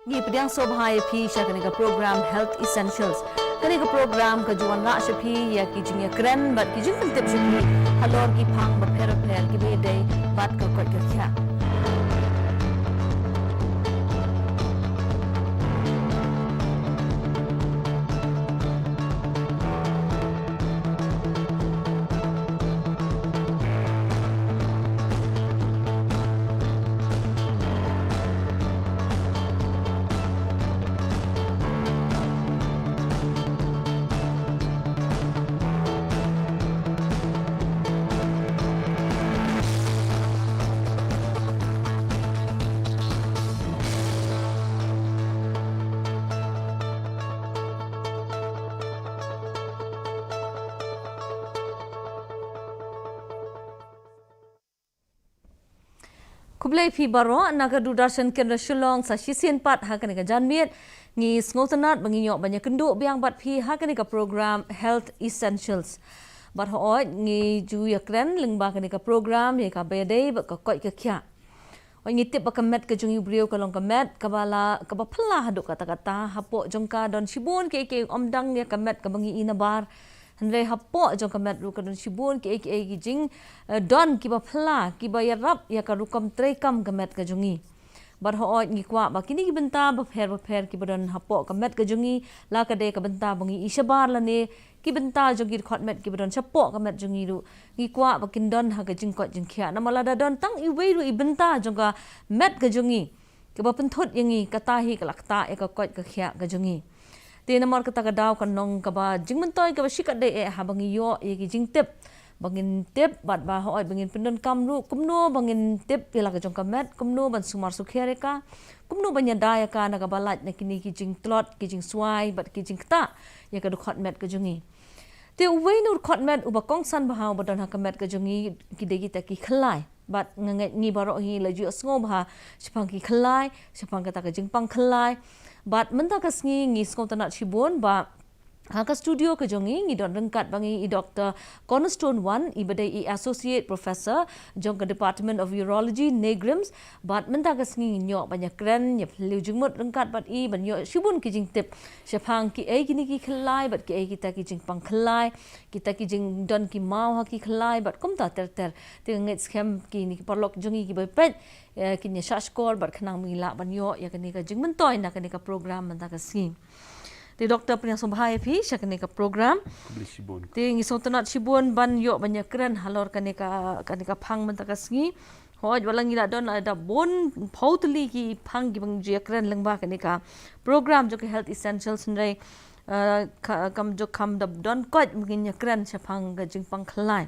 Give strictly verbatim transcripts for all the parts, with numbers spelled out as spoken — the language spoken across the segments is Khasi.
Ngi pdiang sngewbha ïa phi sha kane ka program Health Essentials. Kane ka program ka ju wanrah sha phi ïa ki jingïakren bad ki jingpyntip sha phi halor ki phang bapher bapher kiba ïadei bad ka koit ka khiah. Khublei phi baroh na ka Doordarshan Kendra Shillong, sa shisien pat ha kane ka janmiet ngi sngewtynnat ba ngin ïoh ban ïakynduh biang bad phi ha kane ka program Health Essentials. Bad hooid ngi ju ïakren lyngba kane ka program ïa kaba ïadei bad ka koit ka khiah. Hooid ngi tip ba ka met ka jong u briew ka long ka met kaba la, kaba phylla haduh katta katta, hapoh jong ka don shibun kiei kiei, ym dang ïa ka met kaba ngi i nabar. Hynrei hapoh jong ka met ruh ka don shibun kiei kiei ki jing, eh, don kiba phylla, kiba ïarap ïa ka rukom treikam ka met ka jong ngi. Bad hooid ngi kwah ba kine ki bynta bapher bapher kiba don hapoh ka met ka jong ngi, la ka dei ka bynta ba ngi i shabar lane ki bynta jong ki dkhot met kiba don shapoh ka met jong ngi ruh, ngi kwah ba kin don ha ka jingkoit jingkhiah. Namar lada don tang iwei ruh i bynta jong ka met ka jong ngi kaba pynthut ïa ngi, kata hi ka la ktah ïa ka koit ka khiah ka jong ngi. Te namar kata ka daw kan long kaba jingmyntoi kaba shikatdei eh haba ngi ïoh ïa ki jingtip, ba ngin tip bad ba hooid ba ngin pyndonkam ruh kumno ba ngin tip ïa la ka jong ka met, kumno ban sumar sukher ïa ka, kumno ban ïada ïa ka na kaba lait na kine ki jingtlot, ki jingswai bad ki jingktah ïa ka dkhot met ka jong ngi. Te uwei na u dkhot met uba kongsan bha uba don ha ka met ka jong ngi ki dei kita ki khyllai. Bad nga ngeit ngi baroh hi la ju ïohsngew bha shaphang ki khyllai, shaphang kata ka jingpang khyllai. Bad mynta ka sngi ngi sngewtynnat shibun ba ha ka studio ka jong ngi ngi don ryngkat bad ngi i Doktor Cornerstone Wan, iba dei i Associate Professor jong ka Department of Urology, NEIGRIHMS. Bad mynta ka sngi ngin ïoh ban ïakren ïa phylliew jingmut ryngkat bad i ban ïoh shibun ki jingtip shaphang kiei kine ki khyllai bad kiei kita ki jingpang khyllai, kita ki jingdon ki maw ha ki khyllai bad kumta ter ter. Te nga ngeit skhem kine ki paralok jong ngi kiba peit, eh, kin ïa shahshkor bad khnang ba ngin lah ban ïoh ïa kane ka jingmyntoi na kane ka program mynta ka sngi. Te Doktor, pdiang sngewbha ïa phi sha kane ka program. Khublei shibun. Te ngi sngewtynnat shibun ban ïoh ban ïakren halor kane ka, kane ka phang mynta ka sngi. Hooid, wat la ngi la don lada bun phew tylli ki phang kiba ngi ju ïakren lyngba kane ka program jong ka Health Essentials, hynrei, eh, ka, kam ju kham da don koit ba ngin ïakren shaphang ka jingpang khyllai.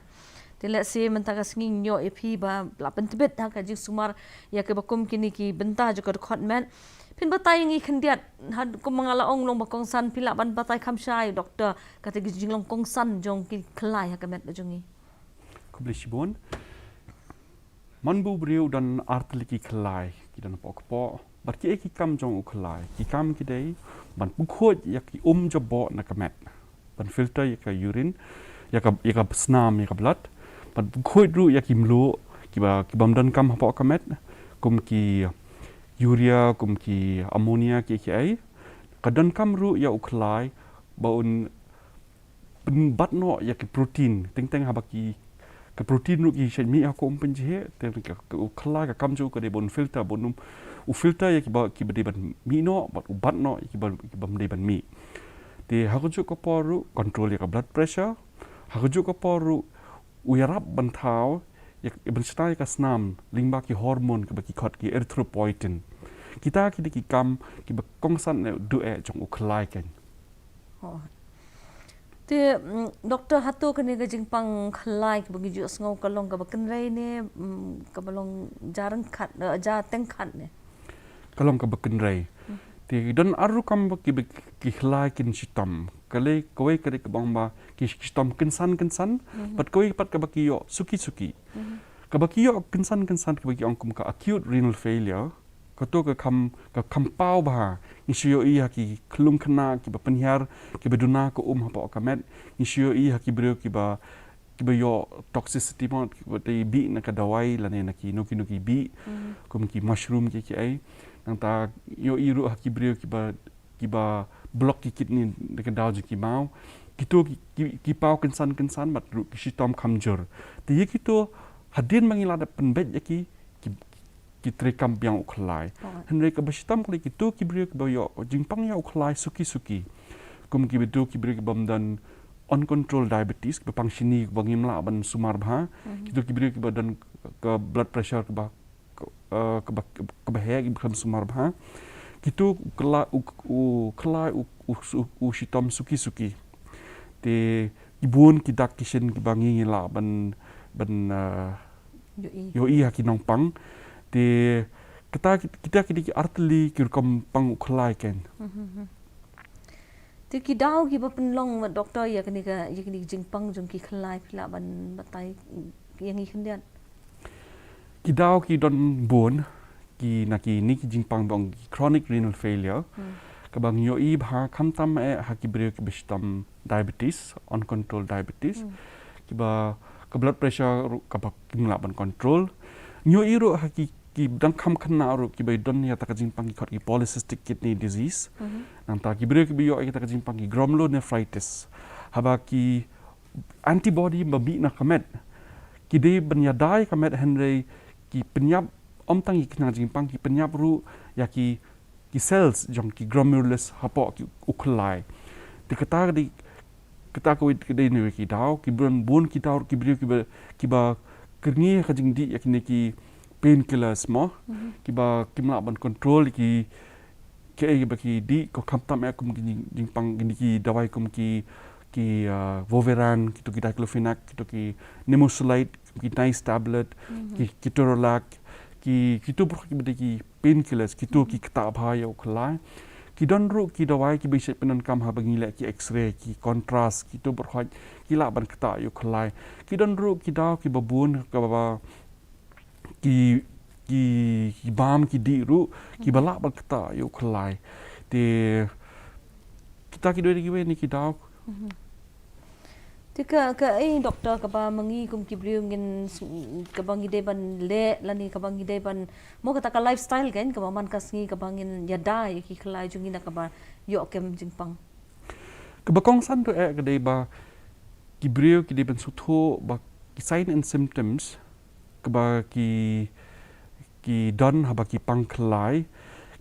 Te lehse mynta ka sngi ngi ïoh ïa phi ba la pyntbit ha ka jingsumar ïa kiba kum kine ki bynta jong ka dkhot met. Phin batai ïa ngi khyndiat, ha, kum ba nga la ong long ba kongsan, phi lah ban batai kham shai, Doktor, kata ka jinglong kongsan jong ki khyllai ha ka met ka jong ngi. Khublei shibun. Man ba u briew u don ar tylli ki khyllai, ki don hapoh kpoh. Bad kiei ki kam jong u khyllai? Ki kam ki dei ban pynkhuid ïa ki um jaboh na ka met, ban filter ïa ka urine, ïa ka, ïa ka snam, ïa ka blood. Ban pynkhuid ruh ïa ki mluh kiba, kibym donkam hapoh ka met, kum ki urea, kum ki ammonia, kiei kiei. Ka donkam ruh ïa u khyllai ba un pynbat noh ïa ki protein, teng teng haba ki, ki protein ruh ki shait mih ha ka um pynjhieh, te ka, ka, u khyllai ka kam jong u ka dei ban filter, ban um, u filter ïa kiba, kiba dei ban mih noh, bad u bat noh ïa kiba, kibym dei ban mih. Te ha kajuh ka por ruh control ïa ka blood pressure, ha kajuh ka por ruh u ïarap ban thaw ïa, ïa ban shna ïa ka snam lyngba ki hormone kiba ki khot ki erythropoietin. Kita ki dei ki kam kiba kongsan ne duh eh jong u khyllai kan. Oh. Te, mm, Doktor, hato kane ka jingpang khyllai kaba ngi ju sngew ka long kaba kynrei ne, mm, kaba long ja ryngkat, eh, ja teng khat ne? Ka long kaba kynrei. Hmm. Te don ar rukom ba ki, ba ki khyllai kin shitom. Kawei, kawei ka dei kaba ong ba ki shitom kynsan kynsan, mhm, bad kawei pat kaba ki ïoh suki suki. Mhm. Kaba ki ïoh kynsan kynsan kaba ki ong kum ka acute renal failure. Kato ka kham, ka kham paw bha. Ngi shu ïohi ha ki khyllung khynnah kiba pynhiar, kiba duna ka um hapoh ka met. Ngi shu ïohi ha ki briew kiba, kiba ïoh toxicity mo, kiba dei bih na ka dawai lane na kino kino ki bih, mhm, kum ki mushroom kiei kiei. Nangta ïohi ruh ha ki briew kiba, kiba block ki kidney da ka daw jong ki maw. Kito ki, ki, ki paw kynsan kynsan bad ruh ki shitom kham jur. Te ïa kito hadien ba ngi la dep pynbeit ïa ki, ki, ki trei kam biang u khlai. Hynrei kaba shitom khlem kito ki briew kiba ïoh jingpang ïa u khlai suki suki. Kum kiba tu ki briew kiba don uncontrolled diabetes, kiba pang shini, kiba ngim lah ban sumar bha. Kito ki briew kiba don ka blood pressure kiba, ka, eh, kaba, kaba heh, kiba khlem sumar bha. Kito u khlai, u, u khlai, u, u, u, u shitom suki suki. Te ki bun ki dak ki shin kiba ngi ngi lah ban, ban, eh, ïohi ha ki nongpang. Te kita, kita ki dei ki artylli ki rukom pang u khlai ken. Te ki daw kiba pynlong ma doktor ïa kane ka, ïa kane ka jingpang jong ki khlai, phi lah ban batai ïa ngi khyndiat? Ki daw ki don bun, ki na kine ki jingpang ba ong ki chronic renal failure. Kaba ngi ïohi bha khamtam eh ha ki briew kiba shitom diabetes, uncontrolled diabetes. Kiba ka blood pressure ruh kaba kim lah ban control. Ngi ïohi ruh ha ki, ki dang kham khynnah ruh kiba don ïa kata ka jingpang ki khot ki polycystic kidney disease. Nangta ki briew kiba ïoh ïa kata ka jingpang ki glomerulonephritis. Haba ki antibody ba mih na ka met ki dei ban ïada ïa ka met, hynrei ki pynïap, ym tang ïa ki khnang jingpang, ki pynïap ruh ïa ki, ki cells jong ki glomerulus hapoh ki u khlai. Te kata ka dei, kata kawei ka dei na kawei ki daw, ki bun, bun ki daw ki briew kiba, kiba kyrngi ha ka jingdih ïa kine ki painkillers mo. Kiba kim lah ban control ki, ki ei ba ki dih, ko khamtam eh kum ki jing, jingpang kine ki dawai kum ki, ki, ah, Voveran, kito ki diclofenac, kito ki nimesulide, ki nice tablet, ki, ki ketorolac, ki, kito baroh kiba dei ki painkillers, kito ki ktah bha ïa u khlai. Ki don ruh ki dawai kiba shait pyndonkam haba ngi leh ki X-ray, ki contrast, kito baroh ki lah ban ktah ïa u khlai. Ki don ruh ki daw kiba bun kaba ki, ki, ki bam ki dih ruh kiba lah ban ktah ïa u khlai. Te kita ki dei kiwei na ki daw. Te ka, kaei doktor kaba ma ngi kum ki briew ngin s-, kaba ngi dei ban leh lane kaba ngi dei ban, mo kata ka lifestyle kan, kaba man ka sngi kaba ngin ïada ïa ki khlai jong ngi na kaba ïoh kem jingpang? Kaba kongsan ruh eh ka dei ba ki briew ki dei ban sngewthuh ba ki sign and symptoms kaba ki, ki don haba ki pang khlai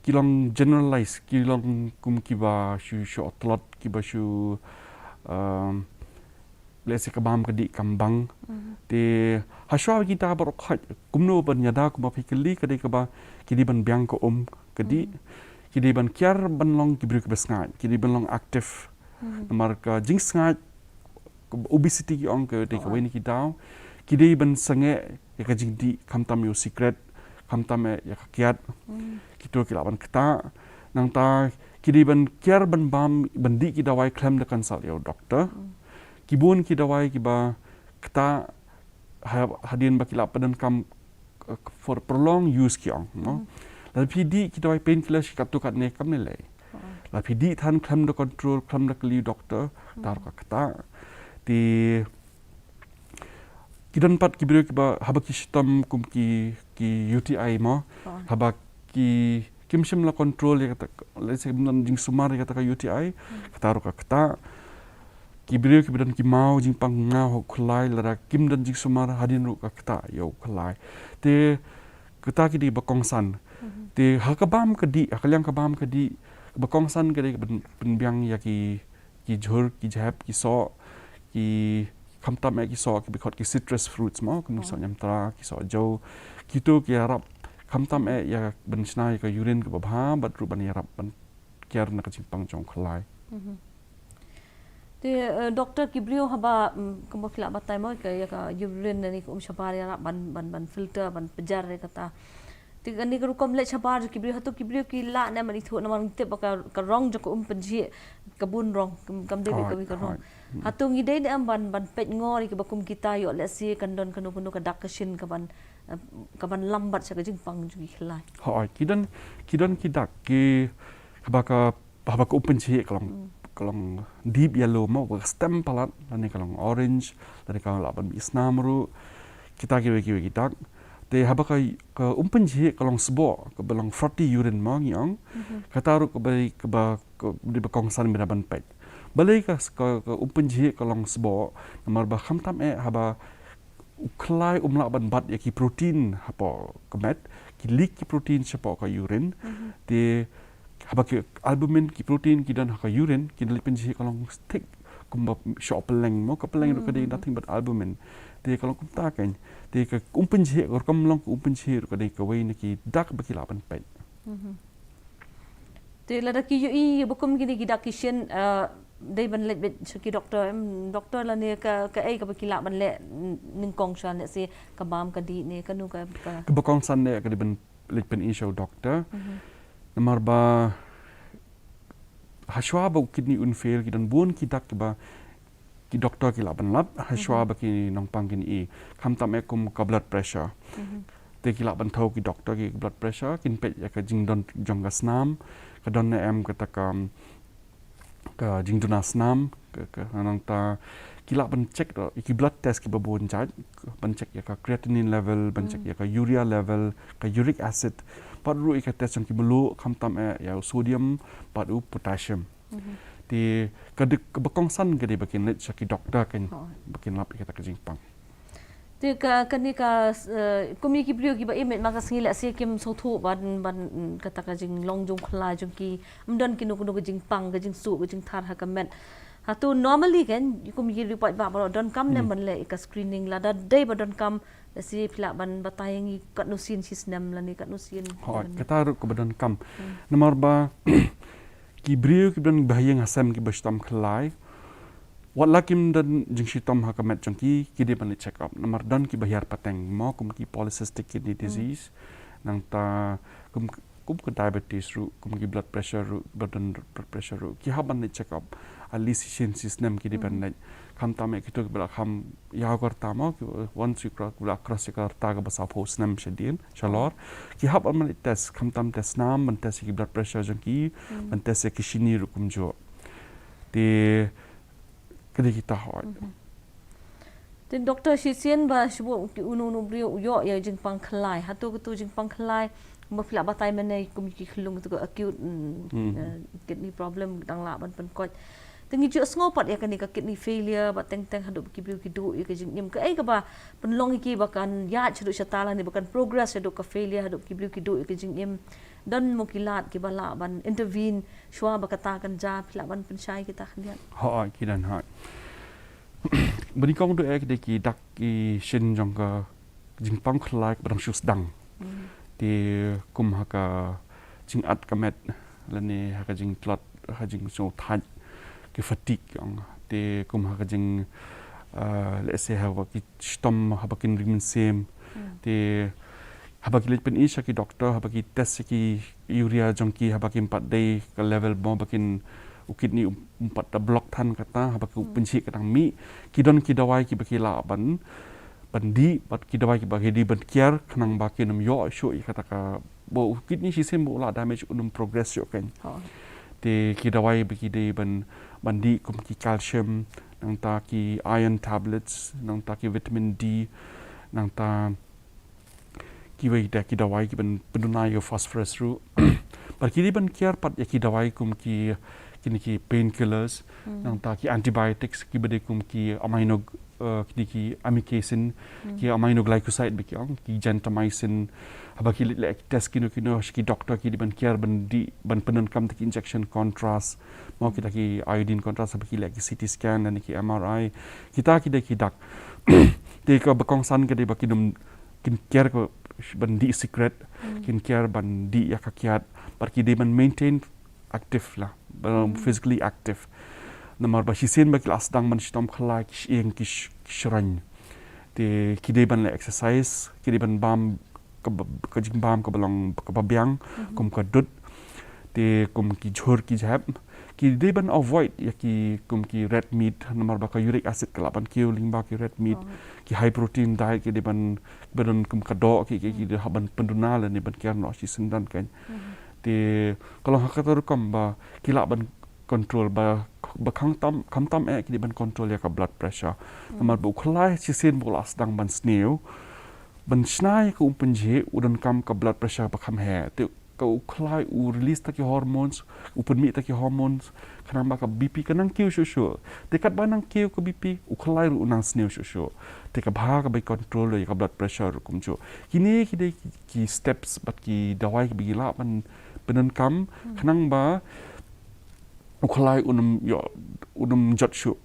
ki long generalized, ki long kum kiba shu, shu tlot, kiba shu, um, lehse ka bam ka dih kam bang. Te hashwa kita baroh kumno ban ïada, kumba phi kylli, ka dei kaba ki dei ban biang ka um ka dih. Ki dei ban kiar ban long ki briew kiba sngaid, ki dei ban long active. Namar ka jingsngaid, ka obesity ki ong, ka dei kawei na ki daw. Ki dei ban sangeh ïa ka jingdih, khamtam ïa u cigarette, khamtam eh ïa ka kiad. Kito ki lah ban ktah. Nangta ki dei ban kiar ban bam, ban dih ki dawai khlem da consult ïa u doktor. Ki bun ki dawai kiba ktah ha, hadien ba ki la pyndonkam, uh, for prolonged use ki ong, no? Lada phi dih ki dawai painkiller shi katto katne kam ne lei. Lada phi dih than khlem da control, khlem da kylli u doktor, kata ruh ka ktah. Te ki don pat ki briew kiba haba ki shitom kum ki, ki U T I mo. Haba ki kim shym la control ïa kata, lehse kim don jingsumar ïa kata ka U T I, kata ruh ka ktah. Ki briew kiba don ki maw, jingpang maw ha u khlai, lada kim don jingsumar, hadien ruh ka ktah ïa u khlai. Te kata ki dei ba kongsan. Te ha ka bam ka dih, ha ka liang ka bam ka dih, ba kongsan ka dei ka pyn, pynbiang ïa ki, ki jhur, ki jhep, ki soh, ki khamtam eh ki soh kiba khot ki citrus fruits mo, kum ki soh ñiamtra, ki soh jew. Kito ki ïarap khamtam eh ïa ban shna ïa ka urine kaba bha, bad ruh ban ïarap ban kiar na ka jingpang jong u khlai. Te, eh, doktor, ki briew haba, mm, kumba phi la batai mo, ka, ïa ka urine ne ka um shabar ïarap ban, ban, ban filter, ban pynjar ïa kata. Te kane ka rukom leh shabar jong ki briew, hato ki briew ki lah ne em ban ithuh, namar ngi tip ba ka, ka rong jong ka um pynjhieh ka bun rong, kam, kam dei kawei ka rong. Hato ngi dei ne em ban, ban peit ngor ïa kiba kum kita, ïoh lehse kan don kano kano ka dak ka shin kaban, eh, kaban lambat sha ka jingpang jong ki khlai? Hooid, ki don, ki don ki dak, ki, haba ka, haba ka um pynjhieh ka long, ka long deep yellow mo, ka stem palat, lane ka long orange, lane ka lah ban mih snam ruh. Kita kiwei kiwei ki dak. Te haba ka, ka umpynjhieh ka long sboh, kaba long frothy urine mo ngi ong. Kata ruh kaba, kaba, kaba kongsan ba dei ban peit. Balei ka, ka, ka umpynjhieh ka long sboh, namar ba khamtam eh haba u khlai um lah ban bat ïa ki protein hapoh ka met, ki leak ki protein shapoh ka urine. Te haba ki albumin, ki protein ki don ha ka urine, ki leit pynjhieh ka long thick kumba shoh pylleng mo, ka pylleng ruh ka dei nothing but albumin. Te ka long kumta kein. Te ka umpynjhieh, ka rukom long ka umpynjhieh ruh ka dei kawei na ki dak ba ki lah ban peit. Te lada ki ïohi ba kum kine ki dak ki shin, eh, dei ban leit beit sha ki doktor, em, doktor lane ka, kaei kaba ki lah ban leh, mm, nyngkong shuwa, lehse ka bam ka dih ne kano ka, ka Kaba kongsan eh ka dei ban leit pyni sha u doktor. Namar ba hashwa ba u kidney un fail ki don bun ki dak kiba ki doktor ki lah ban lap, hashwa ba ki nongpang kin ïohi. Khamtam eh kum ka blood pressure. Te ki lah ban thew ki doktor ki blood pressure, kin peit ïa ka jingdon jong ka snam, ka don ne em kata ka, ka jingduna snam, ka, ka, nangta ki lah ban check ruh ïa ki blood test kiba bun jait, ban check ïa ka creatinine level, ban check ïa ka urea level, ka uric acid, bad ruh ïa ka test jong ki mluh, khamtam eh ïa u sodium bad u potassium. Te ka dei, kaba kongsan ka dei ba kin leit sha ki doktor kein, ba kin lap ïa kata ka jingpang. Te ka, kane ka, eh, kum ïa ki briew kiba im eh man ka sngi, lehse kim sngewthuh ban, ban, mm, kata ka jinglong jong u khlai jong ki, ym don kino kino ka jingpang, ka jingsuh, ka jingthar ha ka met. Hato normally kein, kum ïa ki riewpaidbah baroh donkam ne em ban leh ïa ka screening, lada dei ba donkam, lehse phi lah ban batai ïa ngi katno sien shi snem lane katno sien. Hooid, kata ruh kaba donkam. Namar ba ki briew kiba don ba ha ïing ha sem kiba shitom khlai, wat la kim don jingshitom ha ka met jong ki, ki dei ban leit check up. Namar don kiba hiar pateng mo, kum ki polycystic kidney disease, nangta kum, kum ka diabetes ruh, kum ki blood pressure ruh, ba don blood pressure ruh, ki hap ban leit check up at least shisien shi snem ki dei ban leit. Khamtam eh kito kiba la kham ïaw ka rta mo, ki, once you cross, kiba la cross ïa ka rta kaba saphew snem shadien shalor, ki hap ban leit test, khamtam test snam, ban test ïa ki blood pressure jong ki, ban test ïa ki shini ruh kumjuh. Te ka dei kita, hooid. Te doktor, shisien ba shu buh ki, uno uno u briew u ïoh ïa jingpang khlai, hato kato jingpang khlai ba phi lah batai mynne kum ki khlung, kato ka acute, mm, eh, kidney problem dang lah ban pynkoit. Te ngi ju sngew pat ïa kane ka kidney failure, ba teng teng haduh ba ki briew ki duh ïa ka jingim, kaei kaba pynlong ïa ki ba kan ïaid shaduh shata lane ba kan progress shaduh ka failure, haduh ba ki briew ki duh ïa ka jingim. Don mo ki lad kiba lah ban intervene shuwa ba kata kan jia, phi lah ban pynshai kita khyndiat? Hooid, ki don, hooid. Ba nyngkong duh eh ki dei ki dak ki shin jong ka jingpang khlai kaba dang shu sdang. Te kum ha ka jingat ka met lane ha ka jingtlot, ha ka jingsngewthait, ki fatigue ong. Te kum ha ka jing, eh, lehse haba ki shitom, haba kin ring mynsiem. Te haba ki leit pyni sha ki doktor, haba ki test sha ki urea jong ki, haba kim pat dei ka level mo, ba kin, u kidney um, um pat da block than kata, haba ki, u pynshit ka dang mih, ki don ki dawai kiba ki lah ban, ban dih, bad ki dawai kiba ki dei ban kiar khnang ba kin ym ïoh shuh ïa kata ka, ba u kidney shisien ba u la damage un ym progress shuh kein. Te ki dawai ba ki dei ban, ban dih kum ki calcium, nangta ki iron tablets, nangta ki vitamin D, nangta kiwei de ki dawai kiban pynduna ïa u phosphorus ruh. Bad ki dei ban kiar pat ïa ki dawai kum ki, kine ki painkillers, nangta ki antibiotics kiba dei kum ki amino, eh, kine ki amikacin, ki aminoglycoside ba ki ong, ki gentamicin. Haba ki leh, leh test kino kino sha ki doktor, ki dei ban kiar ban dih, ban pyndonkam da ki injection contrast, mo, kita ki iodine contrast, haba ki leh ki C T scan lane ki M R I. Kita ki dei ki dak. Te kaba kongsan ka dei ba kin ym, kin kiar ka ban dih sikret, kin kiar ban dih ïa ka kiad, bad ki dei ban maintain active la, ban physically active. Namar ba shisien ba ki la sdang ban shitom khlai, ki shyieng, ki sh-, ki shyrngiew. Te ki dei ban leh exercise, ki dei ban bam kaba, ka jingbam kaba long kaba biang, kum ka dud. Te kum ki jhur ki jhep, ki dei ban avoid ïa ki kum ki red meat, namar ba ka uric acid ka lah ban kiew lyngba ki red meat. Ki high protein diet ki dei ban, ba don kum ka doh ki, ki, ki dei hap ban pynduna lane ban kiar noh shisyndon kein. Te ka long ha kata rukom ba ki lah ban control ba, ba khamtam, khamtam eh ki dei ban control ïa ka blood pressure. Namar ba u khlai shisien ba u la sdang ban sniew, ban shna ïa ka um pynjhieh, u donkam ka blood pressure ba kham heh. Te ka u khlai u release ta ki hormones, u pynmih ta ki hormones, khnang ba ka B P ka nang kiew shuh shuh. Te katba nang kiew ka B P, u khlai ruh u nang sniew shuh shuh. Te ka bha ka ba control ïa ka blood pressure ruh kumjuh. Kine ki dei ki, ki steps bad ki dawai ki ba ki lah ban pyndonkam, khnang ba u khlai un ym ïoh, un ym jot shuh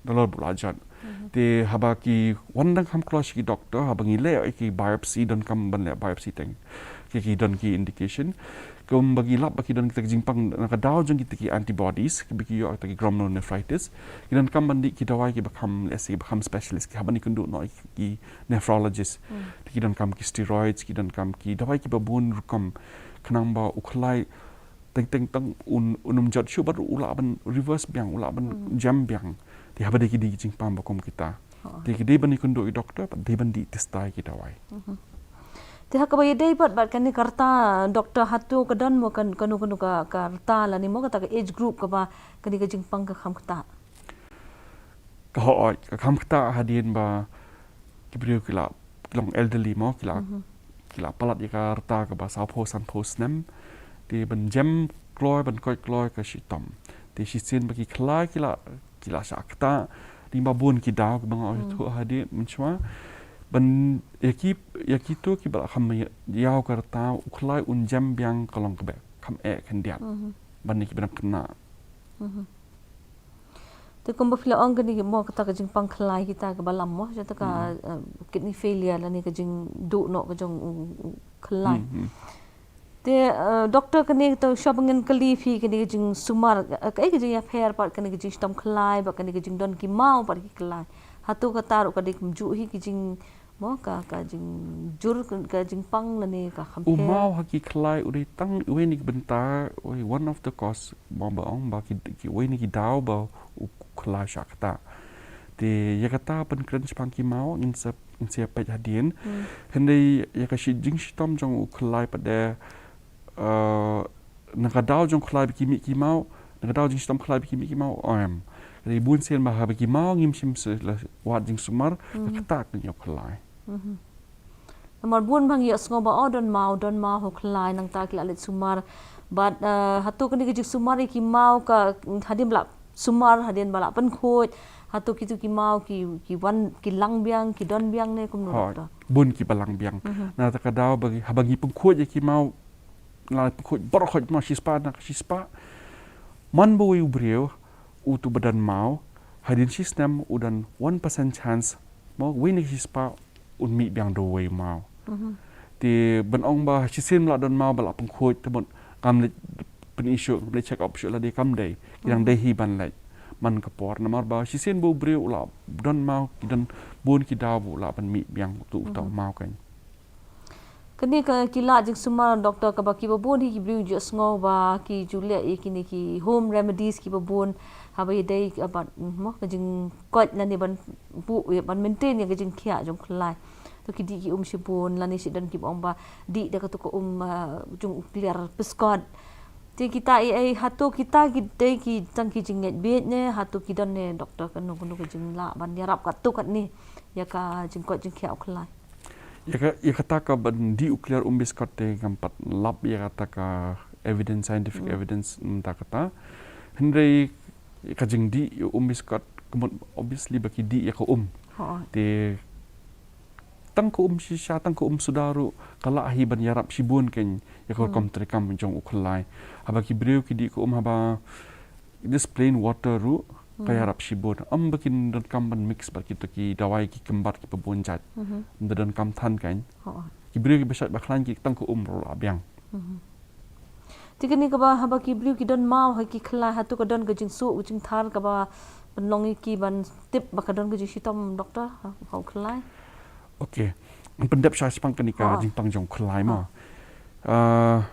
nalor ba u la jot. Te haba ki wan dang kham kloi sha ki doktor, haba ngi leh ïa ki biopsy, donkam ban leh biopsy teng ki, ki don ki indication. Kumba ngi lap ba ki don kita ki jingpang na ka daw jong kita ki antibodies, ki ba ki ïoh kita ki glomerulonephritis. Ki donkam ban dih ki dawai ki ba kham, let's say, ba kham specialist, ki haba ngi kynduh noh ïa ki nephrologist. Te ki donkam ki steroids, ki donkam ki dawai ki ba bun rukom, khnang ba u khlai teng teng teng un, un ym jot shuh bad u lah ban reverse biang, u lah ban jem biang. Te haba dei ki dei ki jingpang ba kum kita. Te ki dei ban ïakynduh ïa doktor, bad dei ban dih tista ïa ki dawai. Te ha kaba ïadei bad, bad kane ka rta, doktor, hato ka don mo kan, kano kano ka, ka rta lane mo kata ka age group kaba kane ka jingpang ka kham ktah? Ka hooid, ka kham ktah hadien ba ki briew ki la, ki long elderly mo, ki la, ki la palat ïa ka rta kaba sawphew sanphew snem. Te ban jem kloi, ban koit kloi ka shitom. Te shisien ba ki khlai ki la, ki la shah ktah. Dei ba bun ki daw kiba nga ïathuh hadien mynshuwa. Ban ïa ki, ïa kito kiba la kham ïa, ïaw ka rta, u khlai un jem biang ka long kaba kham eh khyndiat. Ban ïa kiba dang khynnah. Te kumba phi la ong kane mo kata ka jingpang khlai kita kaba lam mo, jata ka, eh, kidney failure lane ka jingduh noh ka jong u, u khlai. Te, eh, doktor, kane to shwa ba ngan kylli phi, kane ka jingsumar, eh, kaei ka jingïapher pat kane ka jingshitom khlai bad kane ka jingdon ki maw pat ki khlai? Hato kata ruh ka dei kumjuh hi ki jing, mo, ka, ka jingjur, ka, ka jingpang lane ka kham pher? U maw ha ki khlai u dei tang uwei na ki bynta, uwei, one of the cause, mo, ba ong ba ki, ki, uwei na ki daw ba u khlai shah ktah. Te ïa kata ban kren shaphang ki maw, ngin sa, ngin sa peit hadien. Hynrei ïa ka shi, jingshitom jong u khlai pat de, eh, na ka daw jong khlai ba ki mih ki maw, na ka daw jingshitom khlai ba ki mih ki maw, em. Hynrei bun sien ba haba ki maw ngim shym shu la wad jingsumar, ka ktah ka ñiew khlai. Namar bun ba ngi ïohsngew ba, oh, don maw, don maw ha u khlai, nangta ki la leit sumar. Bad, eh, hato kane ka jingsumar ïa ki maw ka hadien ba la sumar, hadien ba la pynkhuid, hato kito ki maw ki, ki wan, ki lang biang, ki don biang ne kumno, doktor? Bun kiba lang biang. Na kata ka daw ba ngi, haba ngi pynkhuid ïa ki maw, la pynkhuid baroh khoit maw shispah na ka shispah. Man ba uwei u briew, uto ba don maw, hadien shisnem u don one percent chance, mo, uwei na ka shispah un mih biang da uwei u maw. Te ban ong ba shisien ba la don maw ba la pynkhuid, te ban ngam leit pyn-i shuh, ngam leit check up shuh, lada kam dei, ki dang dei hi ban leit man ka por, namar ba shisien ba u briew u la don maw, ki don bun ki daw ba u lah ban mih biang uto, uto u maw kan. Kane ka, ki lad jingsumar, doktor, kaba kiba bun hi ki briew ju ïohsngew ba ki ju leh ïa kine ki home remedies kiba bun, haba ïadei bad, mm, mo, ka jingkoit lane ban buh, ban maintain ïa ka jingkhiah jong u khlai. To ki dih ki um shibun, lane shi don kiba ong ba dih da kato ka um, ah, jong u kliar pskot. Te kita ei ei, hato kita ki dei ki tang ki jingngeit bieit ne, hato ki don ne, doktor, kano kano ka jinglah ban ïarap katto katne ïa ka jingkoit jingkhiah u khlai? Ïa ka, ïa kata ka ban dih u kliar um biskot te ngam pat lap ïa kata ka evidence, scientific evidence mynta kata. Hynrei ïa ka jingdih ïa um biskot, ka mut obviously ba ki dih ïa ka um. Te tang ka um shisha, tang ka um suda ruh ka lah hi ban ïarap shibun kein ïa ka rukom treikam jong u khlai. Haba ki briew ki dih ka um haba just plain water ruh ka ïarap shibun. Ym ba kin donkam ban mix bad kito ki dawai ki kembat kiba bun jait. Ym da donkam than kein. Ki briew kiba shait ba khlaiñ ki tang ka um ruh lah biang. Te kane kaba haba ki briew ki don maw ha ki khlai, hato ka don ka jingsuh ka jingthar kaba pynlong ïa ki ban tip ba ka don ka jingshitom, doktor, ha, ha u khlai? Okay. Ngan pyndep shai shaphang kane ka jingpang jong u khlai mo. Ah,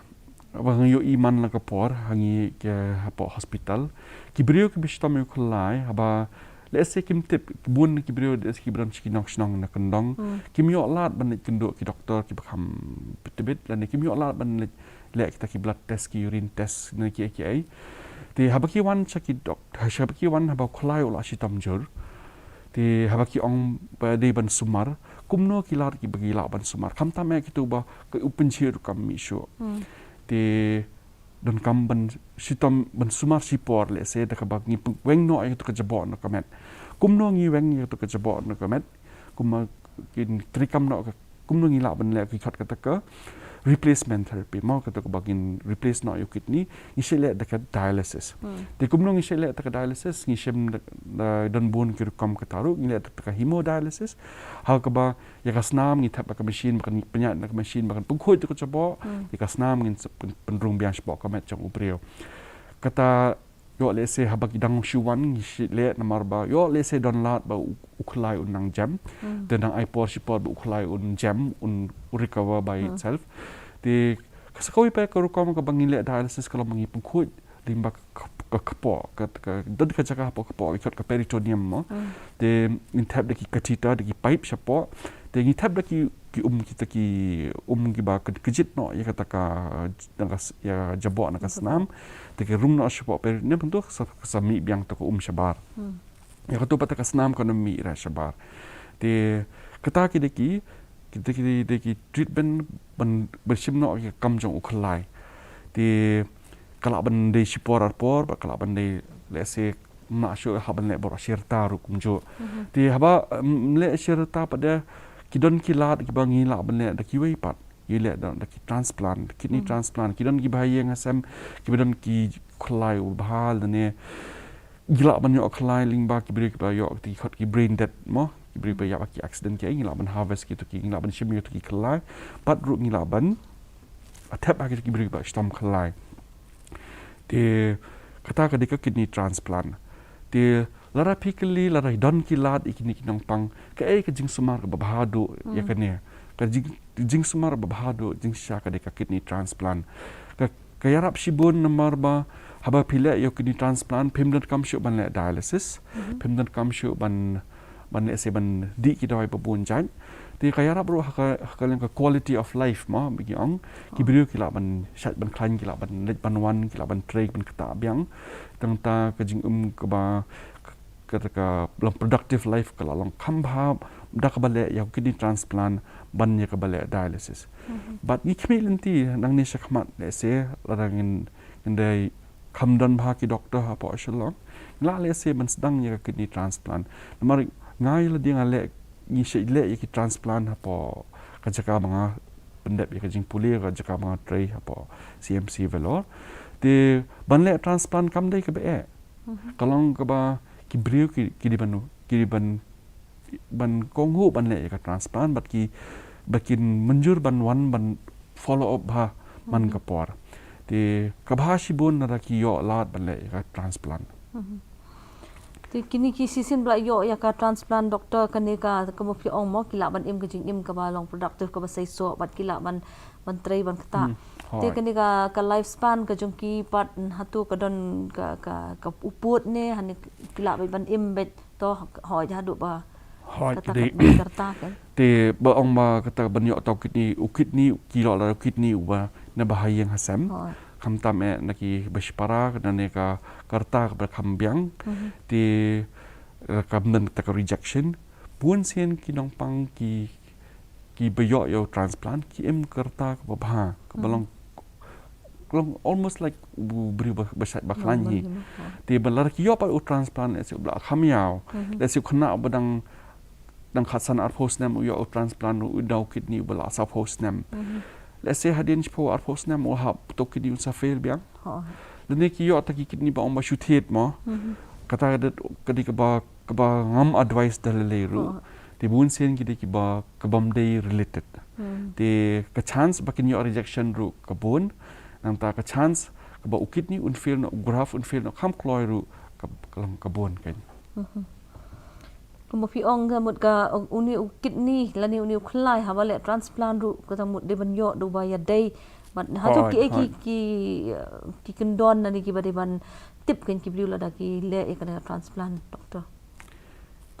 ba nga ïohi man la ka por ha ngi ki hapoh hospital, ki briew kiba shitom ïa u khlai, haba lehse kim tip, bun ki briew lehse kiba don sha ki nong shnong na kyndong, kim ïoh lad ban leit kynduh ki doktor kiba kham bit bit, lane kim ïoh lad ban leit leh kita ki blood test, ki urine test, ne kiei kiei. Te haba ki wan sha ki dok-, haba ki wan, haba u khlai u la shitom jur. Te haba ki ong ba dei ban sumar, Kumno ki lad kiba ngi lah ban sumar. Khamtam eh kito ba ka u pynjhieh ruh kam mih shuh. Te donkam ban shitom ban sumar shipor, lehse da kaba ngi pyn-, weng noh ïa kato ka jaboh na ka met. Kumno ngi weng ïa kato ka jaboh na ka met. Kumba kin treikam noh ka, kumno ngi lah ban leh ki khot kata ka replacement therapy mo, kata kaba kin replace noh ïa u kidney, ngi shait leh da ka dialysis. Te kumno ngi shait leh da ka dialysis, ngi shim da, da don bun ki rukom kata ruh, ngi leh da ka hemodialysis. Ha kaba ïa ka snam ngi thep ha ka machine, ba kan pynïaid na ka machine, ba kan pynkhuid ïa ka jaboh, ïa ka snam ngin sa pyn-, pynrung biang shapoh ka met jong u briew. Kata ïoh lehse haba ki dang shu wan ngi shait leh namar ba ïoh lehse don lad ba u, u khlai un nang jem. Te dang ai por shipor ba u khlai un jem, un recover by itself. Te ka sa kawei pat ka rukom kaba ngi leh dialysis ka long ba ngi pynkhuid lyngba ka, ka, ka kpoh, ka, ka, don ka jaka hapoh kpoh, ki khot ka peritoneum mo. Te ngin thep da ki catheter, da ki pipe shapoh. Te ngi thep da ki, ki um, kita ki um kiba ka, kjit noh ïa kata ka, na ka s-, ïa jaboh na ka snam. Te ki rung noh shapoh peritoneum, hangto sa, sa mih biang to ka um shabar. Ïa kato pat ka snam kan ym mih re shabar. Te kata ki dei ki, kita ki dei ki treatment ban, ban shim noh ïa ka kam jong u khlai. Te ka lah ban dei shipor arpor, bad ka lah ban dei, lehse, mah shuh haba leh baroh shi rta ruh kumjuh. Te haba, em, leh shi rta pat de, ki don ki lad kiba ngi lah ban leh da kiwei pat. Ngi leh da, da ki transplant, kidney transplant. Ki don kiba ha ïing ha sem, kiba don ki khlai uba bha lane. Ngi lah ban ïoh khlai lyngba ki briew kiba ïoh ki khot ki brain dead mo. Ki briew ba ïap ha ki accident ki, ngi lah ban harvest kito ki, ngi lah ban shim ïa kito ki khlai. Pat ruh ngi lah ban thep ha kito ki briew kiba shitom khlai. Te kata ka dei ka kidney transplant. Te lada phi kylli, lada don ki lad ïa kine ki nongpang, kaei ka jingsumar kaba bha duh ïa kane. Ka jing, jingsumar ba bha duh, jingshisha ka dei ka kidney transplant. Ka, ka ïarap shibun namar ba haba phi leh ïa u kidney transplant, phim donkam shuh ban leh dialysis, phim donkam shuh ban, ban lehse ban dih ki dawai ba bun jait. Te ka ïarap ruh ha ka, ha ka liang ka quality of life mo, ba ngi ong. Ki briew ki lah ban shait ban khlaiñ, ki lah ban leit ban wan, ki lah ban trei ban ktah biang. Tang ta ka jingim kaba, ka, ka long productive life ka la long kham bha da kaba leh ïa u kidney transplant ban ïa kaba leh dialysis. Bad ngi khmih lynti nangne shakhmat, lehse lada ngin, ngin dei kham don bha ki doktor hapoh Shillong, ngi lah lehse ban sdang ïa ka kidney transplant. Namar nga ïa lade nga leh, ngi shait leh ïa ki transplant hapoh ka jaka ba nga pyndep ïa ka jingpule, ka jaka ba nga trei hapoh C M C Vellore. Te ban leh transplant kam dei kaba eh. Ka long kaba ki briew ki, ki dei ban, ki dei ban, ban kohnguh ban leh ïa ka transplant, bad ki, bad kin mynjur ban wan ban follow up bha man ka por. Te ka bha shibun lada ki ïoh lad ban leh ïa ka transplant. Te kine ki shisien ba la ïoh ïa ka transplant, doktor, kane ka, kumba phi ong mo, ki lah ban im ka jingim kaba long productive, kaba seisoh, bad ki lah ban, ban trei ban ktah. Te kane ka, ka lifespan ka jong ki pat, hato ka don ka, ka, ka u pud ne, hangne ki lah ban im beit to, hooid haduh ba, hooid, kata ka dei ka rta ka. Te ba ong ba kata ban ïoh to kidney, u kidney, ki ïoh lad u kidney uba na ba ha ïing ha sem. Khamtam eh na ki ba shipara, na ne ka, ka rta kaba kham biang. Te, eh, kam don kata ka rejection. Bun sien ki nongpang ki, ki ba ïoh ïa u transplant, ki im ka rta kaba bha, kaba long, long almost like u briew ba, ba shait ba khlaiñ hi. Te ba lada ki ïoh pat u transplant, lehse u la kham ïaw. Lehse u khynnah ba dang, dang khatsan arphew snem u ïoh u transplant, u da u kidney uba la sawphew snem. Lehse hadien shiphew arphew snem u hap to kidney un sa fail biang. Lane ki ïoh ta ki kidney ba ong ba shu thied mo. Kata ka dei, ka dei kaba, kaba ngam advice da lei lei ruh. Te bun sien ki dei kiba, kaba ym dei related. Te ka chance ba kin ïoh rejection ruh ka bun. Nangta ka chance kaba u kidney un fail noh, u graft un fail noh kham kloi ruh ka, ka long ka bun kan. Kumba phi ong ka mut ka, uni u kidney lane uni u khlai haba leh transplant ruh, kata mut dei ban ïoh da uba ïadei. Bad hato ki, ki, ki, eh, ki kyndon lane kiba dei ban tip kein ki briew lada ki leh ïa kane ka transplant, doktor?